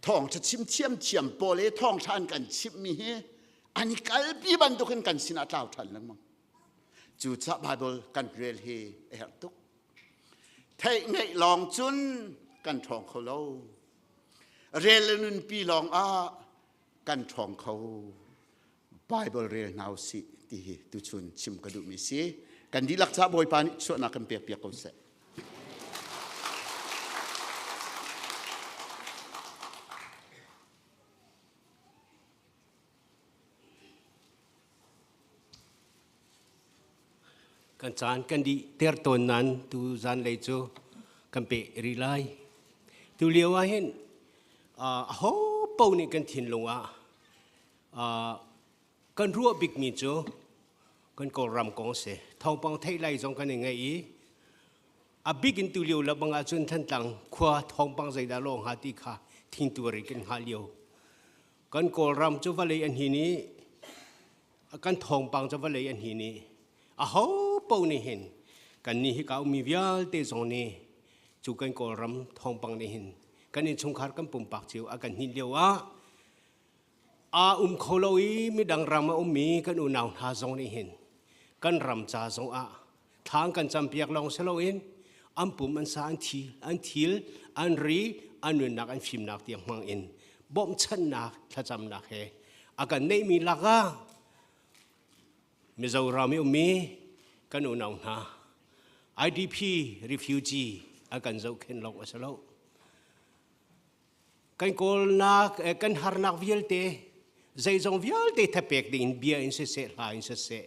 thawngṭha chim thiamthiam pawl i thawngṭha an kan chimhmi hi an i kalpi bantukin kan sinah tlau ṭhan lengmang. Cucaah Baibal kan rel hi a herh tuk. Theih ngeih lawng cun kan ṭhawng kho lo. Rel le nunpi lawng ah kan ṭhawng kho. Bible rel hna usih ti hi tuchun chim ka duhmi si. Kan dihlak caah Bawipa nih chuahnak kan pek piak ko seh. Kan caan kan dih ter tawn nan tu zanlei cu kan pe rih lai. Tu lio ah hin aho paoh nih kan thinlung ah kan ruah bikmi cu kan Kawlram kong a si. Thawngpang theih lai zong kan i ngaih i a bik in tu lio le bang ahcun Thantlang khua thawngpang zeidah lawng hnga ti kha thingtuar in kan hngah lio. Kan Kawlram cu vawlei an hin i kan thawngpang cu vawlei an hin i aho paoh nih hin kan nih hika ummi vialte zong nih cu kan Kawlram thawngpang nih hin kan innchungkhar kan pumpak cio a kan hnin lio ah aa um kho lo i midang ram a ummi kan unau hna zong nih hin kan ram ca zong ah thlang kan campiak lawng si loin an pum an sa an thi an thil an ri an nunnak an fimnak tiang hmang in bawmhchanhnak thlacamnak he a kan neihmi lakah Mizoram i ummi kan unau hna IDP refugee a kan zohkhenh lawng a si lo. Kan kawlnak kan harnak vialte zeizong vialte thapek ding in bia in siseh hla in siseh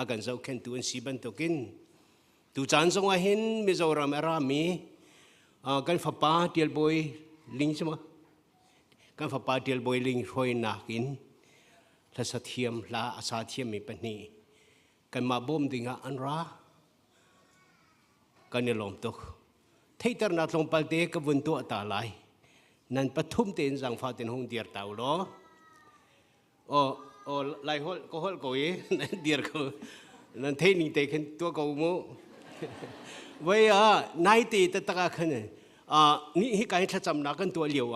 a kan zohkhenhtu an si bantukin tu caan zong ah hin Mizoram a rami kan fapa Tial Bawi Ling si kan fapa Tial Bawi Ling hruainak in hlasa thiam hla a sa thiammi pahnih kanmah bawm dingah an ra kan i lawm tuk theihternak tlawmpal te ka vun tuah ta lai nan pathum tein zangfa ten hung dir ta u law o o lai hol ko hol ko i nan dir ko nan thei ning te khin tua ko mu voi a nai te ta taka khan a ni hi kai thlacam na kan tuah lio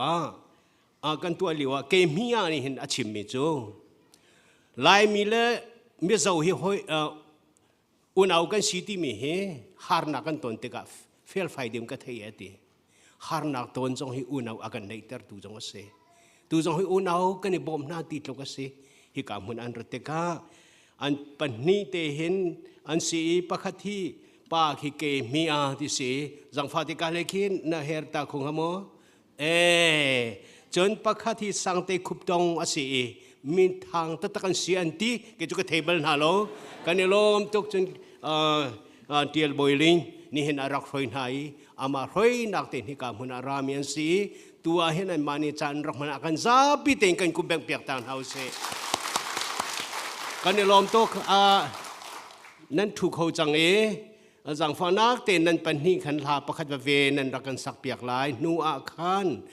a kan tuah lio ah ke mi ah nih hin a chim mi cu Laimi le Mizo hi hoi unau kan si timi hi harnak kan ton tikah felfai ding ka thei e ti harnak ton zong hi unau a kan neihter tu zong a si tu zong hi unau kan i bawm hna ti tluk a si hika hmun an rat tikah an pahnih te hin an si i pakhat hi pa khi ke mi a ti si zangfa tikah le khin na her ta khung ha maw E cun pakhat hi sangte khuptong a si i min thang taktak an si an ti ke cu ka thei bal hna lo kan i lawm tuk cun tial boiling nihin a rak hroi hna i amah hroinak te hi ka hmun ah rami an si i tu ah hin an mah nih caan rak hman ah kan zapi tein kan kum beng piak ta hna usih kan i lawm tuk nan thu kho cang i Zaangfahnak tein nan pahnih khan hla pakhat va ve nan rak kan sak piak lai. Hnu ah khan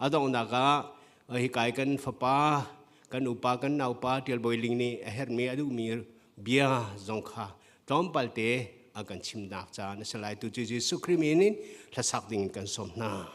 a donghnak ah hikai kan fapa, kan upa, kan naupa Tial Bawi Ling nih a herhmi a duhmi bia zong kha tlawmpal te a kan chimnak caan a si lai. Tu cu Jesuh Khrih min in hlasak ding in kan sawm hna.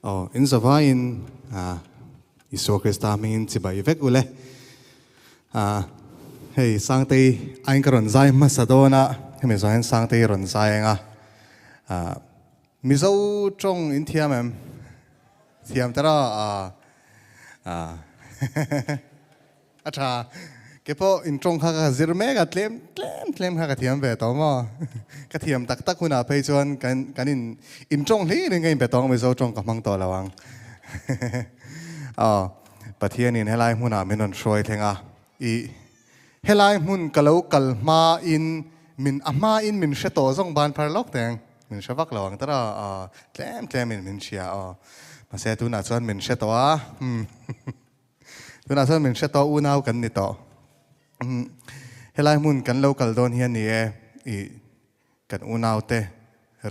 Oh, in zava in Isua Krista hmingin chibai vek ule. Hei sangtei ain ka ron zai hmasa dawna hemi zain sangtei ron zai anga. Mizo tong in thiam em? Thiam tara a a tha ke po in tong kha ka zir me ka tlem tlem tlem kha ka thiam ve to mo ka thiam tak tak huna phei chuan kan kan in in tong hli rin ka in pe tong Mizo tong ka hmang to lawang a Pathian in helai hmuna min on hruai thlenga i helai hmun ka lo kal hma in min a hma in min hre to zong ban phar lok teng min hre vak lo ang tara a tlem tlem in min hria a mahse tunah chuan min hre tawh a tunah chuan min hre tawh unau kan ni tawh helai hmun kan lo kal dawn hian ni e i kan unau te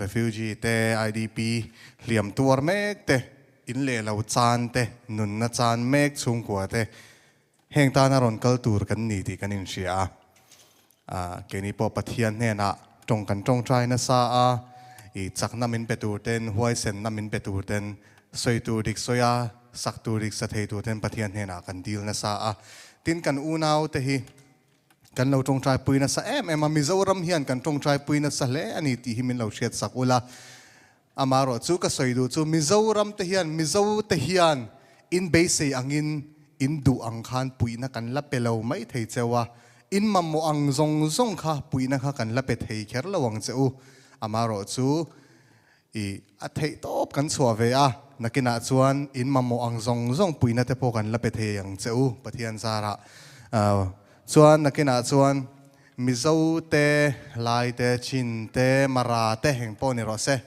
refugee te IDP hliam tuar mek te in le lo chan te nun na chan mek chhungkua te heng tana rawn kal tur kan ni tih kan inhria a. Keini pawh Pathian hnenah tawng kan tawngtai nasa a, i chakna min pe tur ten, huaisenna min pe tur ten, sawi tur dik sawi a, sak tur dik sa thei tur ten Pathian hnenah kan dil nasa a. Tin kan unau te hi kan lo tawngtai pui nasa em em a, Mizoram hian kan tawngtai pui nasa hle a ni tih hi min lo hriat sak ula. Amaherawh chu ka sawi duh chu Mizoram te hian Mizo te hian in beisei angin in duh ang khan puihna kan la pe lo mai thei cheu a, in mamawh ang zawng zawng kha puihna kha kan la pe thei kher lo ang che u. Amaherawh chu i a theih tawp kan chhuah ve a, nakinah chuan in mamawh ang zawng zawng puihna te pawh kan la pe thei ang che u Pathian zarah chuan nakinah chuan Mizo te, Lai te, Chin te, Mara te heng pawh ni rawh se.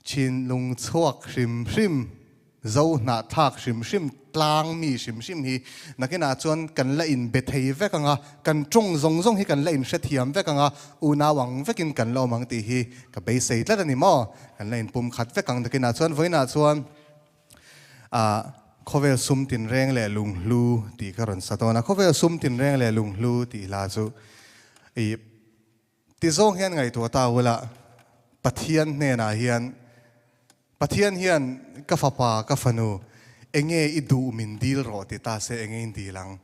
Chin lungchhuak hrim hrim, Zo hnahthlak hrim hrim, tlang mi hrim hrim hi nakinah chuan kan la inbe thei vek ang a, kan tawng zawng zawng hi kan la inhrethiam vek ang a, unau ang vekin kan la awm ang tih hi ka beisei tlat a ni maw? Kan la inpumkhat vek ang nakinah chuan vawiinah chuan Ah, khawvel sum tinreng leh lunghlu tih ka rawn sa dawn a. Khawvel sum tinreng leh lunghlu tih hla chu i ti zawng hian ngaihtuah ta ula, Pathian hnenah hian, Pathian hian ka fapa, ka fanu, enge i duh min dil rawh ti ta se enge in dil ang?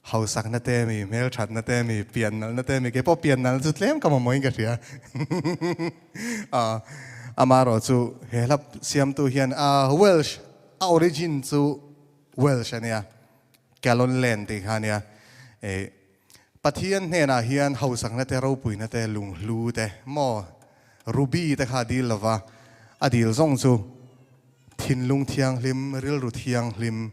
Hausakna te mi, hmelthatna te mi, piannalna te mi, keipawh piannalna chu tlem ka mamawhin ka hria. Ah, amaherawh chu he hla siamtu hian ah Welsh, a origin chu Welsh a nia, Calon Land tih kha a nia. Eh, Pathian hnenah hian hausakna te, ropuina te, lunghlu te, maw ruby te kha a dil lova, a dil zawng chu thinlung thianghlim, rilru thianghlim,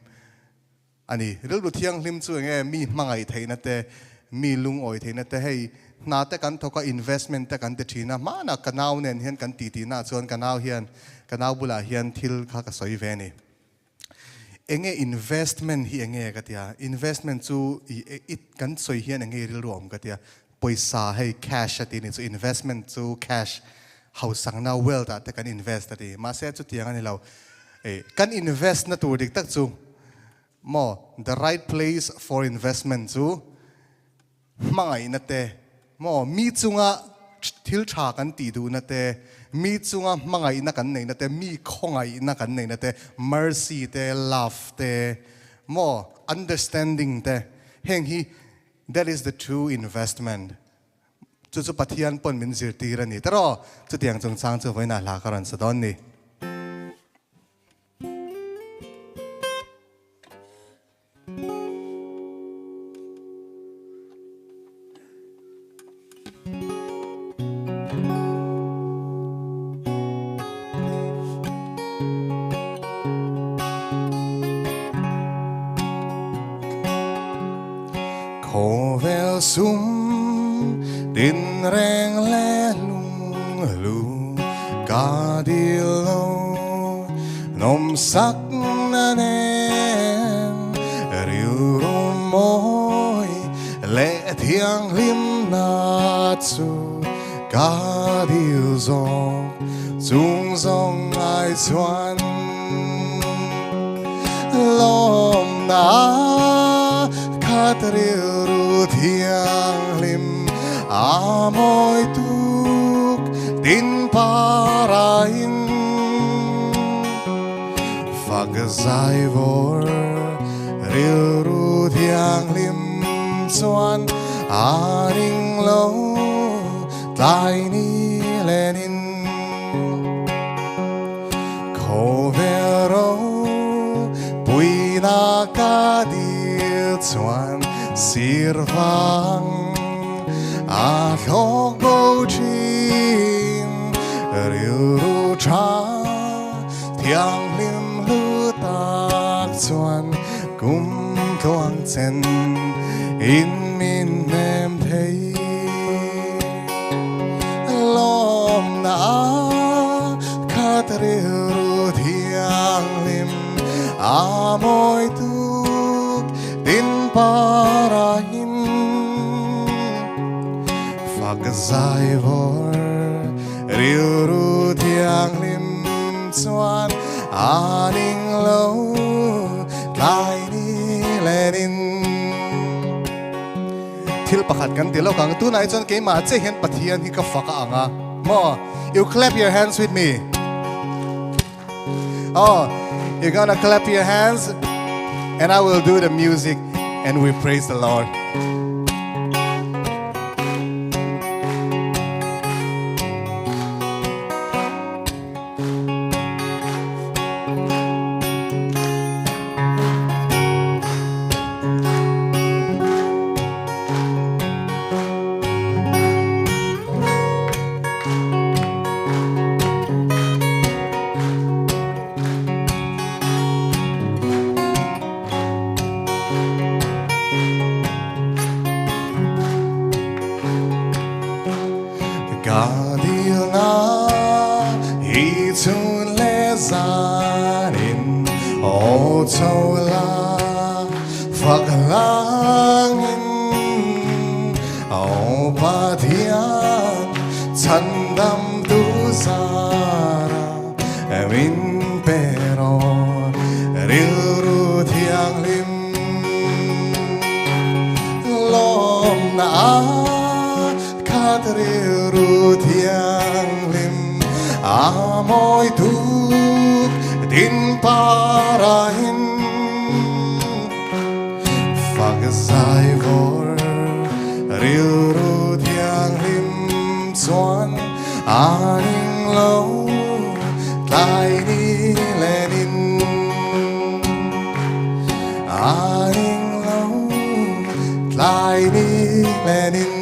A ni, rilru thianghlim chu enge mi hmangaih theihna te, mi lungawi theihna te, hei hna te kan thawk a, investment te kan ti thin a, hmanah ka nau nen hian kan titi naah chuan ka nau hian, ka nau bulah hian thil kha ka sawi ve a ni. Enge investment hi enge ka ti a, investment chu i i kan sawi hian enge i rilru a awm ka ti a, pawisa hei cash a ti ni chu investment chu cash hausakna wealth ah te kan invest a ti mahse chutiang a ni lo eh kan invest na tur dik tak chu maw the right place for investment chu hmangaihna te maw mi chunga thil tha kan tih duhna te mi chunga hmangaihna kan neihna te mi khawngaihna kan neihna te mercy te love te maw understanding te heng hi That is the true investment. Chu chu Pathian pawn min zirtir a ni tawh. Chutiang chungchang chu vawiinah hla ka rawn sa dawn ni. sum tin reng le lung lu ka dil lo nom sak na nen riu moi le thiang hlim na chu ka dil zong chung zong ai chuan lom na khat rilru thianghlim a mawi tuk tin parain fak zai vor rilru thianghlim chuan a ning lo tlai ni lenin Khawvel puina ka dil chuan sirvang a thlawk bo thin rilru tha thianghlim hlu tak chuan kum tluang chen in min hnem thei lawm na khat rilru thianghlim a mawi tuk tin parahin fak zai vor rilru thianghlim chuan a ning lo tlai ni lenin thil pakhat kan ti lo kang tunai chuan keimah che hian Pathian hi ka fak a anga mo you clap your hands with me oh you're gonna clap your hands and I will do the music and we praise the Lord Ka hi chun le zan in o cho la phak lang in o Pathian chandam tu zara min pero rilru thianghlim lawm na khat rilru thianghlim a mawi tuk din parahin fak zai vor rilru thianghlim chuan a ning lo tlai ni lenin a ning lo tlai ni lenin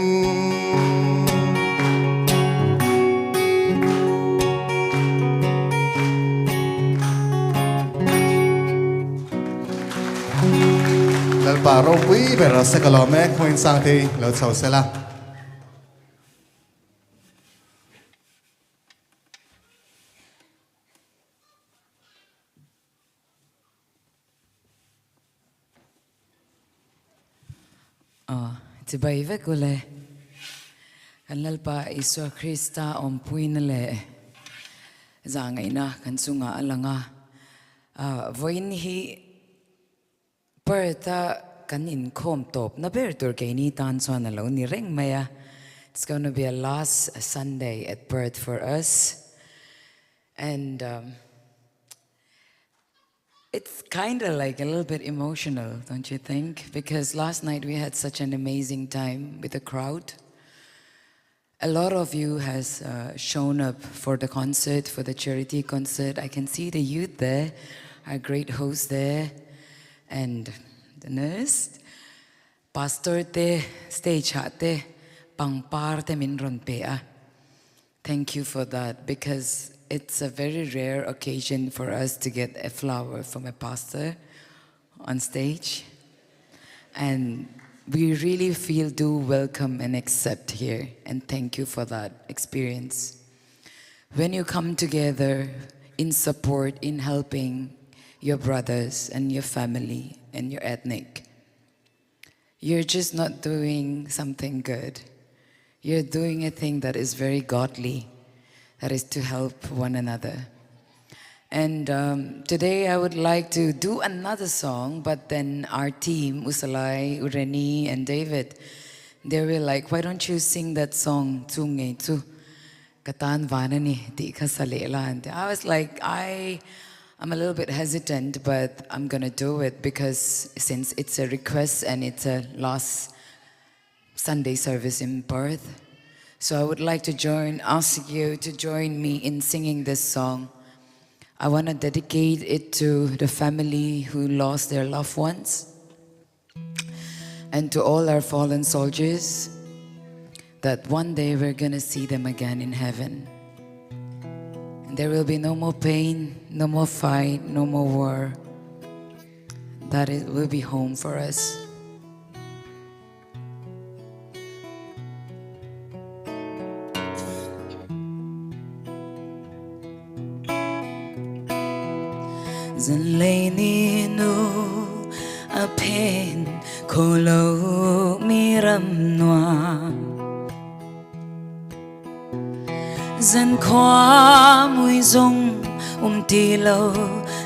Lalpa ropui ber se ka lawm e khuain sang te lo chho sela. Chibai vek ule. Kan Lalpa Isua Krista awmpuina leh zahngaihna kan chungah a lang a. Vawiin hi Perth-a kan inkhawm tawpna ber tur keini tan chuan a lo ni reng mai a. It's gonna be a last Sunday at Perth for us and It's kind of like a little bit emotional, don't you think? Because last night we had such an amazing time with the crowd. A lot of you has uh, shown up for the concert, for the charity concert. I can see the youth there, our great host there, and the nurse. Pastor te, stage te, pangpar te min ron pe a. Thank you for that because it's a very rare occasion for us to get a flower from a pastor on stage. And We really feel do welcome and accept here, and thank you for that experience. When you come together in support, in helping your brothers and your family and your ethnic, you're just not doing something good. You're doing a thing that is very godly, that is to help one another. And today I would like to do another song, but then our team, Usalai, Ureni, and David, they were like, why don't you sing that song, Chu Nge Chu? Katan Vanani, Ti Kha I was like, I'm a little bit hesitant, but I'm gonna do it because since it's a request and it's a last Sunday service in Perth. So I would like to join, ask you to join me in singing this song. I want to dedicate it to the family who lost their loved ones and to all our fallen soldiers that one day we're going to see them again in heaven. And there will be no more pain, no more fight, no more war. That it will be home for us. Zan lei ni nu a phen kholo mi ram noa Zan khua mui zong ti lo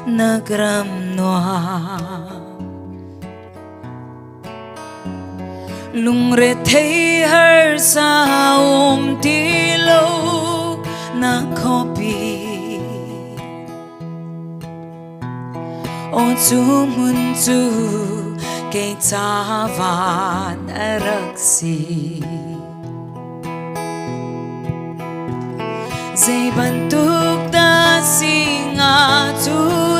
nak ram noa Lung re thei har sa ti lo na khopi O chu mun chu ke cha van rak si Zai bantuk ta si nga chu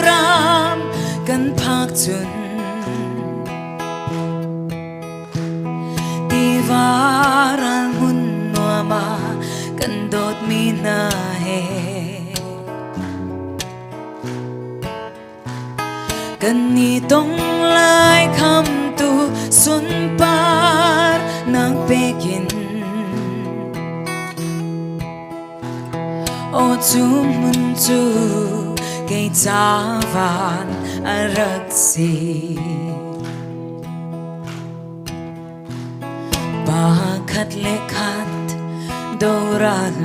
ram kan phak chun Ti varal mun nuama kan dot mi na he Kan ni tong lai kham tu sun par nang pekin O chu mun chu ke cha van arak si Pa khat le khat doral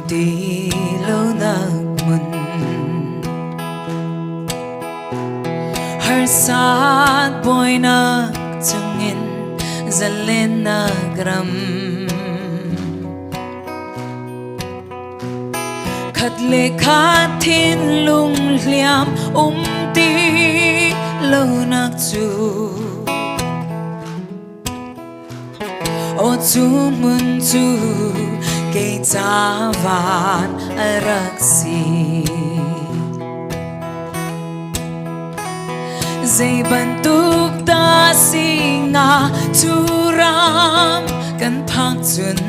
ti lo nak mun Har sat boy nak chungin zalen nagram Khat le khat thin lung hliam ti lo nak chu O chu mun chu ke cha van rak si Zai bantuk ta si nga chu ram kan phak chun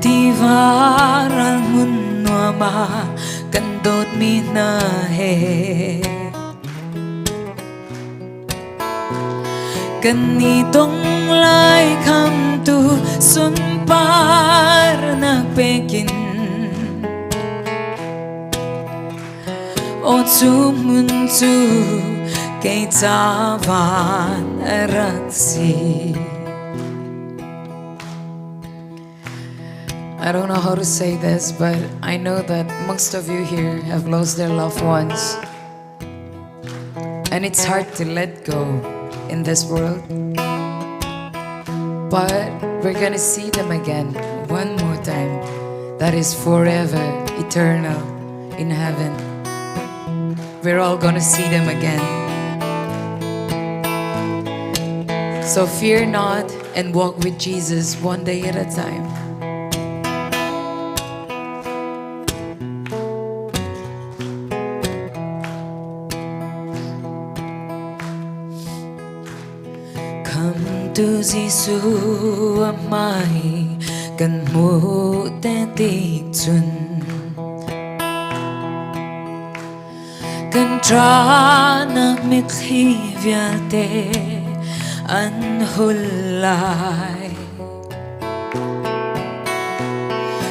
Ti varal mun nuama kan dot mi na he Kan ni tong lai kham tu sun par nak pekin O chu mun chu ke cha van rak si I don't know how to say this, but I know that most of you here have lost their loved ones. And it's hard to let go in this world. But we're gonna see them again one more time. That is forever, eternal, in heaven. We're all gonna see them again. So fear not and walk with Jesus one day at a time. Come to Jesu amai kan mu te ti chun Kan Ṭahnak mitthli vialte an hul lai.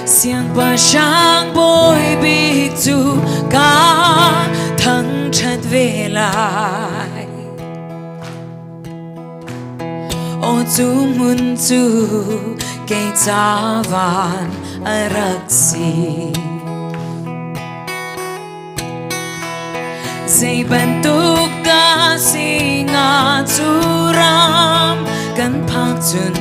Siangpahrang bawi bik cu ka thangṭhat ve lai. Aw cu hmun cu kei ca van a rak si. Zei bantuk dah si nga cu ram kan phak cun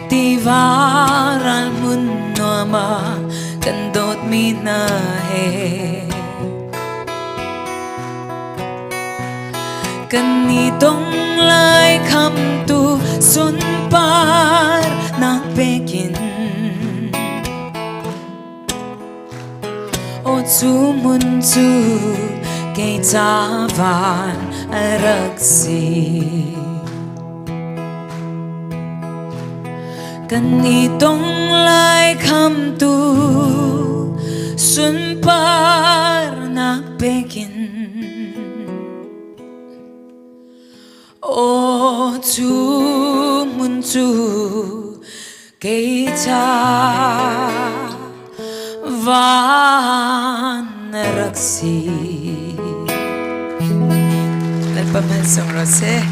tiva ral hmun nuam ah kan dawtmi hna he kan i tong lai khamtu sunpar nak pekin. Aw cu hmun cu kei ca van a rak si. Kan i tong lai khamtu sunparnak pekin. Aw cu hmun cu kei ca van rak si. Lalpa hmansung ro seh.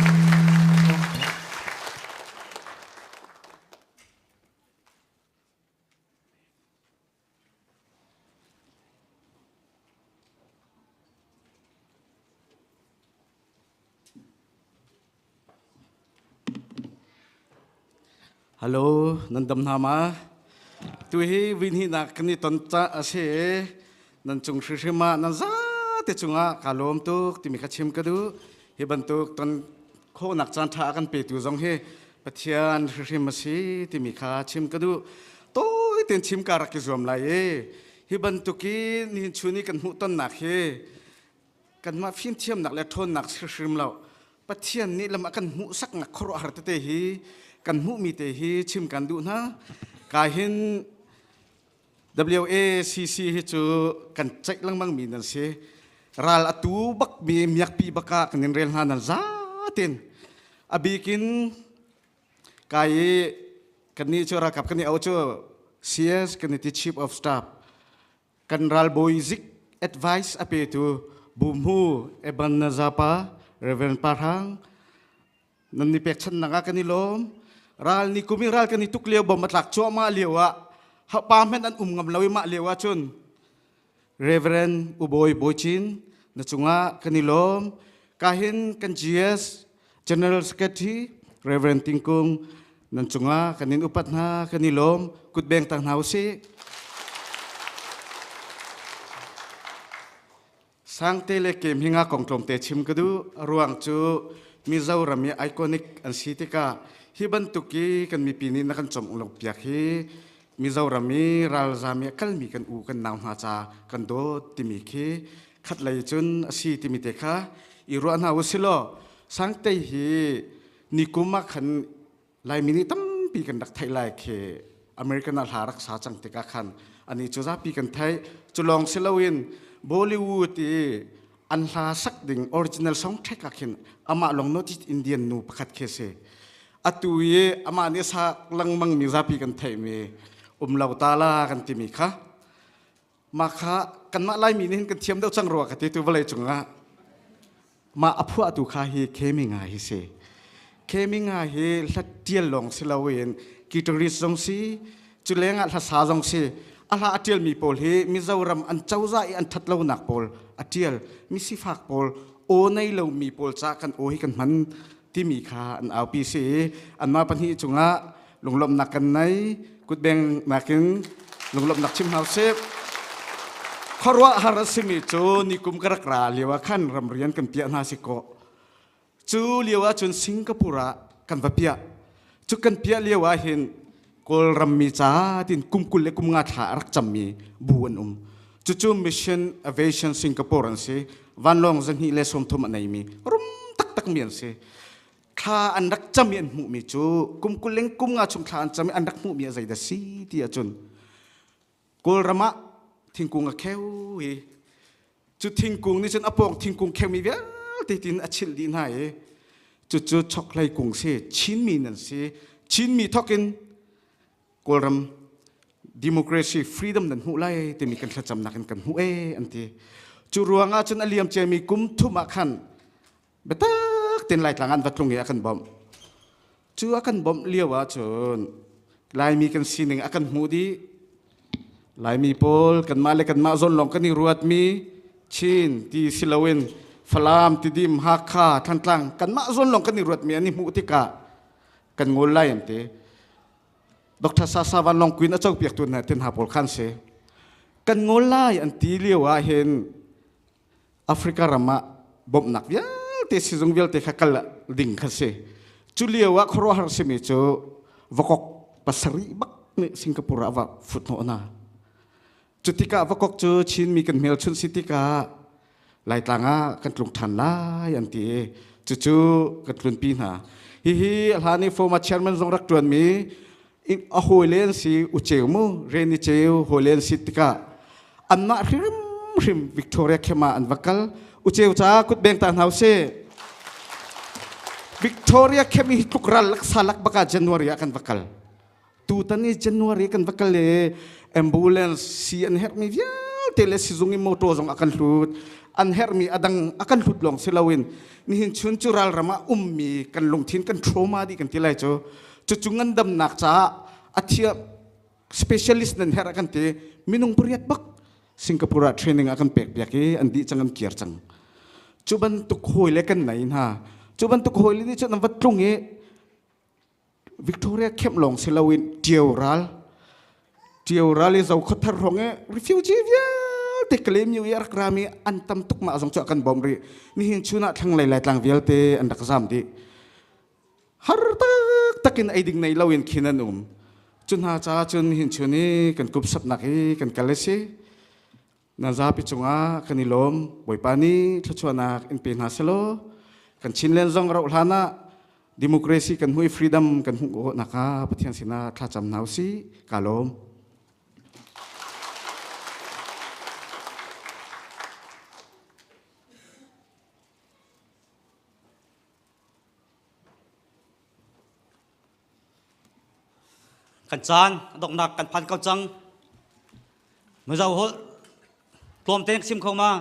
Hello, nan dam hna ma? Tu hi vin hi nak kan i ton ca a si i nan cung hrihrim ah nan zate cungah kaa lawm tuk timi kha chim ka duh. Hi bantuk ton khawhnak caan ṭha a kan petu zong hi Pathian hrihrim a si timi kha chim ka duh. Tawi tein chim ka rak i zuam lai i hi bantuk i nihin chun i kan hmuhtonnak hi kanmah fimthiamnak le ṭhawnnak hrimhrim lo Pathian nih lam a kan hmuhsaknak khuaruahhar tete hi kan hmuhmi te hi chim kan duh hna. Ka hin WACC hi cu kan ceih lengmang mi nan si. Ral atu bak mi miakpi bak ah kan in rel hna nan zatin. A bikin kai i kannih cu ralkap kan i au cu CS kan i ti Chief of Staff kan ralbawi zik advice a petu Bumhu Eban Nazapa Reverend Parhang nan ni pekchannak ah kan i lawm. Ral ni kum i ral kan i tuk lio bom a tlak cuahmah lio ah pa hmenh an um ngam lo i mah lio ah cun Reverend Ubawi Bawichin na cungah kan i lawm. Kahin kan GS General Secretary Reverend Tingkung nan cungah kan in upat hna, kan i lawm. Kutbeng tang hna usih. Sangte le kem hi nga kong tlawmte chim ka duh. A ruang cu Mizoram i iconic an si tikah hi bantuk i kan mipi nih na kan cawm lo piak hi Mizoram i ralzam i a kalmi kan u kan nau hna ca kan dawt timi khi khatlei cun a si timi te kha i ruah hna usilaw Sangtei hi nikum ah khan Laimi nih tampi kan rak theih lai khi American ah hla rak sa cang tikah khan ani cu zapi kan theih. Cu lawng si loin Bollywood i an hla sak ding original song track ah khin amah lawng North Indian nu pakhat khi si. Atu i amah nih sa lengmang mi zapi kan theih mi um lo ta la kan timi kha mah kha kanmah Laimi nih hin kan thiam deuh cang rua ka ti tu vawlei cungah mah a phuahtu kha hi Keminga hi si. Keminga hi hla ṭial lawng si loin guitarist zong si, cu lengah hlasa zong si. A hla a ṭialmi pawl hi Mizoram an cozah i an ṭhat lonak pawl a ṭial. Mi sifak pawl, aw nei lomi pawl ca kan aw hi kan hman timi kha an aupi si. Anmah pahnih cungah lunglawmhnak kan nei. Kutbeng nakin lunglawmhnak chim hna usih. Khuaruahhar a simi cu nikum ka rak ra lio ah khan ramrian kan piah hna si kaw cu lio ah cun Singapore ah kan va piah. Cu kan piah lio ah hin Kawlram mi ca tin kum 20 le kum nga thla a rak cammi bu an um. Cucu Mission Aviation Singapore an si. Vanlawng 230 a neimi rum taktak mi an si. Thla an rak cam i an hmuhmi cu kum 20 le kum nga chung thla an cam i an rak hmuhmi a zeidah si ti ahcun Kawlram ah Thingkung a kheu i cu thingkung nih cun a pawng thingkung kheumi vialte tin a chilh dih hna i cucu chokhlei kung si. Chinmi nan si. Chinmi thokin Kawlram democracy freedom nan hmuh lai timi kan thlacamnak in kan hmuh e an ti. Cu ruangah cun a liam ciami kum thum ah khan biatak ten Laitlang an va tlung i a kan bawmh. Cu a kan bawmh lio ah cun Laimi kan sining a kan hmuh dih. Laimi pawl kanmah le kanmah zawn lawng kan i ruatmi Chin ti si loin Falam, Tidim, Hakha, Thantlang kanmah zawn lawng kan i ruatmi an i hmuh tikah kan ngol lai an ti. Dr. Sasa Van Long Queen a copiaktu hna tin hna pawl khan si. Kan ngol lai an ti lio ah hin Africa ram ah bawmhnak vialte sizung vialte kha kal ding kha si. Cu lio ah khuaruahhar simi cu vakok pasarih bak nih Singapore ah va fut hnawh hna. Cu tikah vakok cu Chinmi kan hmelchunh si tikah Laitlang ah kan tlung ṭhan lai an ti i cucu kan tlunpi hna. Hihi a hlan i former chairman zong rak ṭuanmi a hawile an si u ceu mu Reni ceu hawile an si tikah anmah hrimhrim Victoria camp ah an va kal. U ceu caah kut beng ta hna usih. Victoria camp hi tluk ral lak salak bak ah January ah kan va kal. Tutan i January kan va kal i ambulance si an herhmi vialte le sizung i motor zong a kan hlut. An herhmi a dang a kan hlut lawng si loin nihin chun cu ralram ah ummi kan lungthin kan trauma dih kan ti lai cu. Cucu ngandamnak caah a thiam specialist nan herh a kan ti. Minung pariat bak Singapore ah training a kan pek piak i an dih cang an kir cang. Cu bantuk hawi le kan nei hna. Cu bantuk hawi le nih cun an va tlung i Victoria camp lawng si loin Ṭio ral Ṭio ral i Zokhawthar hrawng i refugee vialte Kalaymyo i a rak rami an tam tuk mah zong cu a kan bawmh rih. Nihin chun ah thlanglei Laitlang vialte an rak zam dih. Har taktak in ei ding nei loin khin an um. Cu hna caah cun nihin chun i kan kupsapnak hi kan kal a si. Nan zapi cungah kan i lawm. Bawipa nih thluachuahnak in pe hna selaw kan Chinland zong rauh hlan ah democracy kan hmuh i freedom kan hmuh khawh nakhnga Pathian sinah thlacam hna usih. Kaa lawm. Kan caan donghnak kan phan ko cang. Mizo holh tlawmte sim kho ma?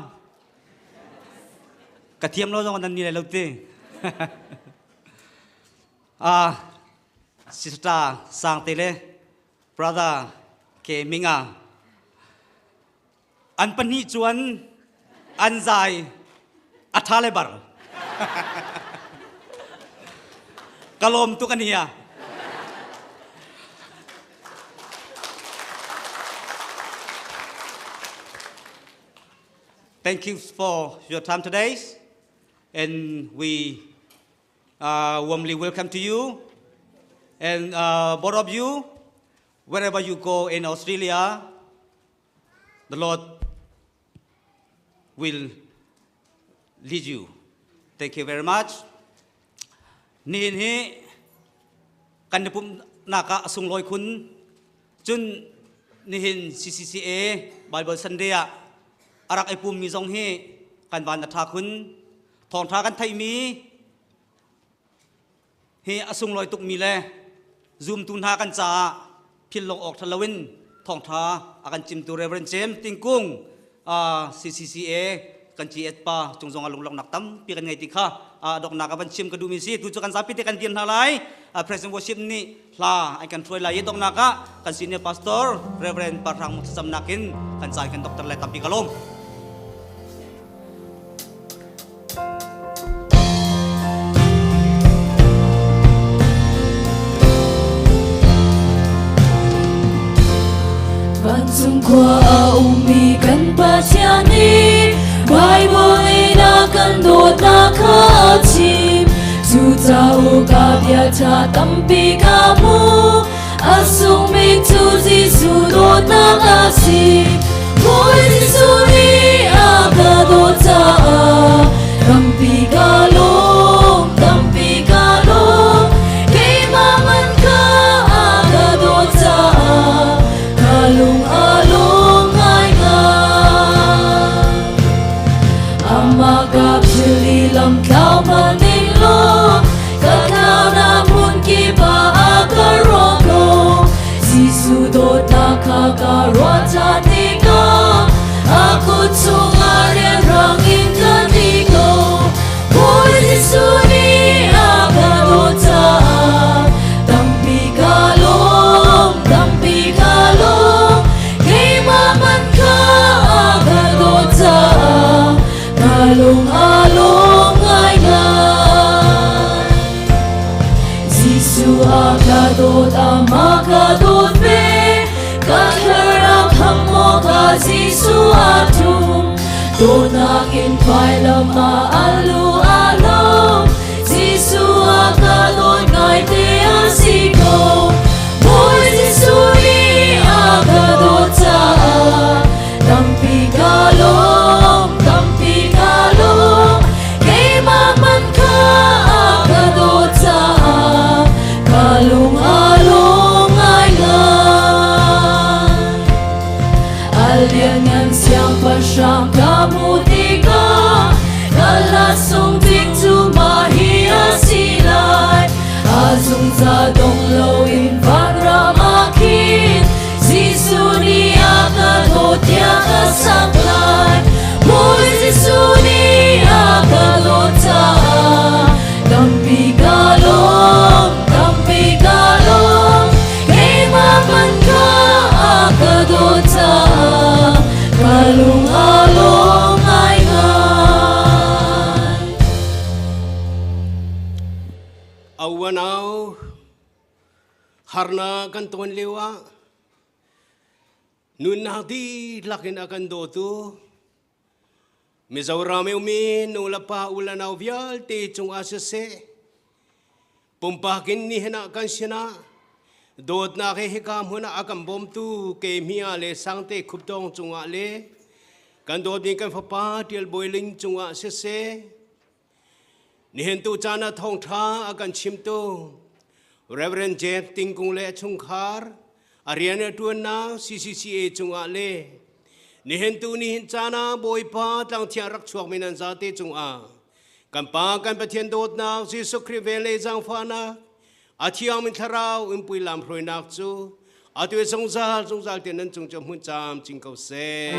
Ka thiam lo zong nan ni lai lo ti. Ah, sister Sangte le brother Ke Minga an pahnih chuan an zai a ṭha le bar. Ka lawm tuk ania. Thank you for your time today, and we warmly welcome to you and both of you wherever you go in Australia. The Lord will lead you. Thank you very much. Nihin hi kan i pumhnak ah a sunglawi khun. Cun nihin CCCA Bible Sunday ah a rak i pummi zong hi kan van a ṭha khun. Thawngṭha kan theihmi hi a sunglawi tukmi le zumtu hna kan caah philh lo awk ṭha loin thawngṭha a kan chimtu Reverend James Tingkung CCCA kan GS pa cung zong ah lunglawmhnak tampi kan ngei ti kha donghnak a van chim ka duhmi si. Tu cu kan zapi te kan dir hna lai. President Worship nih hla an kan hruai lai i donghnak ah kan senior pastor Reverend Parhrang Mutsamnak in kan caan kan doktor le tampi ka lawm. Vancung khua a ummi kan Pathian nih Bible in a kan dawtnak kha a chim. Cu cauk ah bia ṭha tampi ka hmu. A sungmi cu Jesuh dawtnak a si. Bawi Jesuh nih a ka dawt caah tampi ka lawm, tampi ka lawm. Keimah man kha a ka dawt caah ka lung a lawm ngaingai. Vailam ah a lu a lo Jesuh a ka dawt ngai te a si ko Bawi Jesuh nih a ka dawt caah tampi ka lawm tampi ka lawm keimah man kha a ka dawt caah ka lung a lawm ngaingai. A lianngan siangpahrang ka hmuh tikah ka lasung bik cu mah hi a si lai. A zungzal dong loin vanram ah khin Jesuh nih a ka dawt tiah ka sak lai. Bawi Jesuh nih a ka dawt caah tampi ka lawm, tampi ka lawm. Keimah man kha a ka dawt caah ka lung a lawm ngaingai. Awanau harna kan ton lio ah nunnak dihlak in a kan dawtu Mizoram i umi nu le pa u le nau vialte cungah siseh pumpak in nihin ah kan sinah dawtnak he hika hmun ah a kan bawmtu Kehmia le Sangte Khuptong cungah le kan dawtmi kan fapa Tial Bawi Ling cungah siseh Nihin tu caan ah thawngṭha a kan chimtu Reverend Jack Tingkung le a chungkhar a rian a ṭuannak CCCA cungah le nihin tu nihin caan ah Bawipa tlangthiang rak chuakmi nan zate cungah kan Pa kan Pathian dawtnak Jesuh Khrih vel le zaangfahnak a thiangmi thlarau in pui lam hruainak cu atu zungzal zungzal te nan cung cu hmun caam cing ko seh.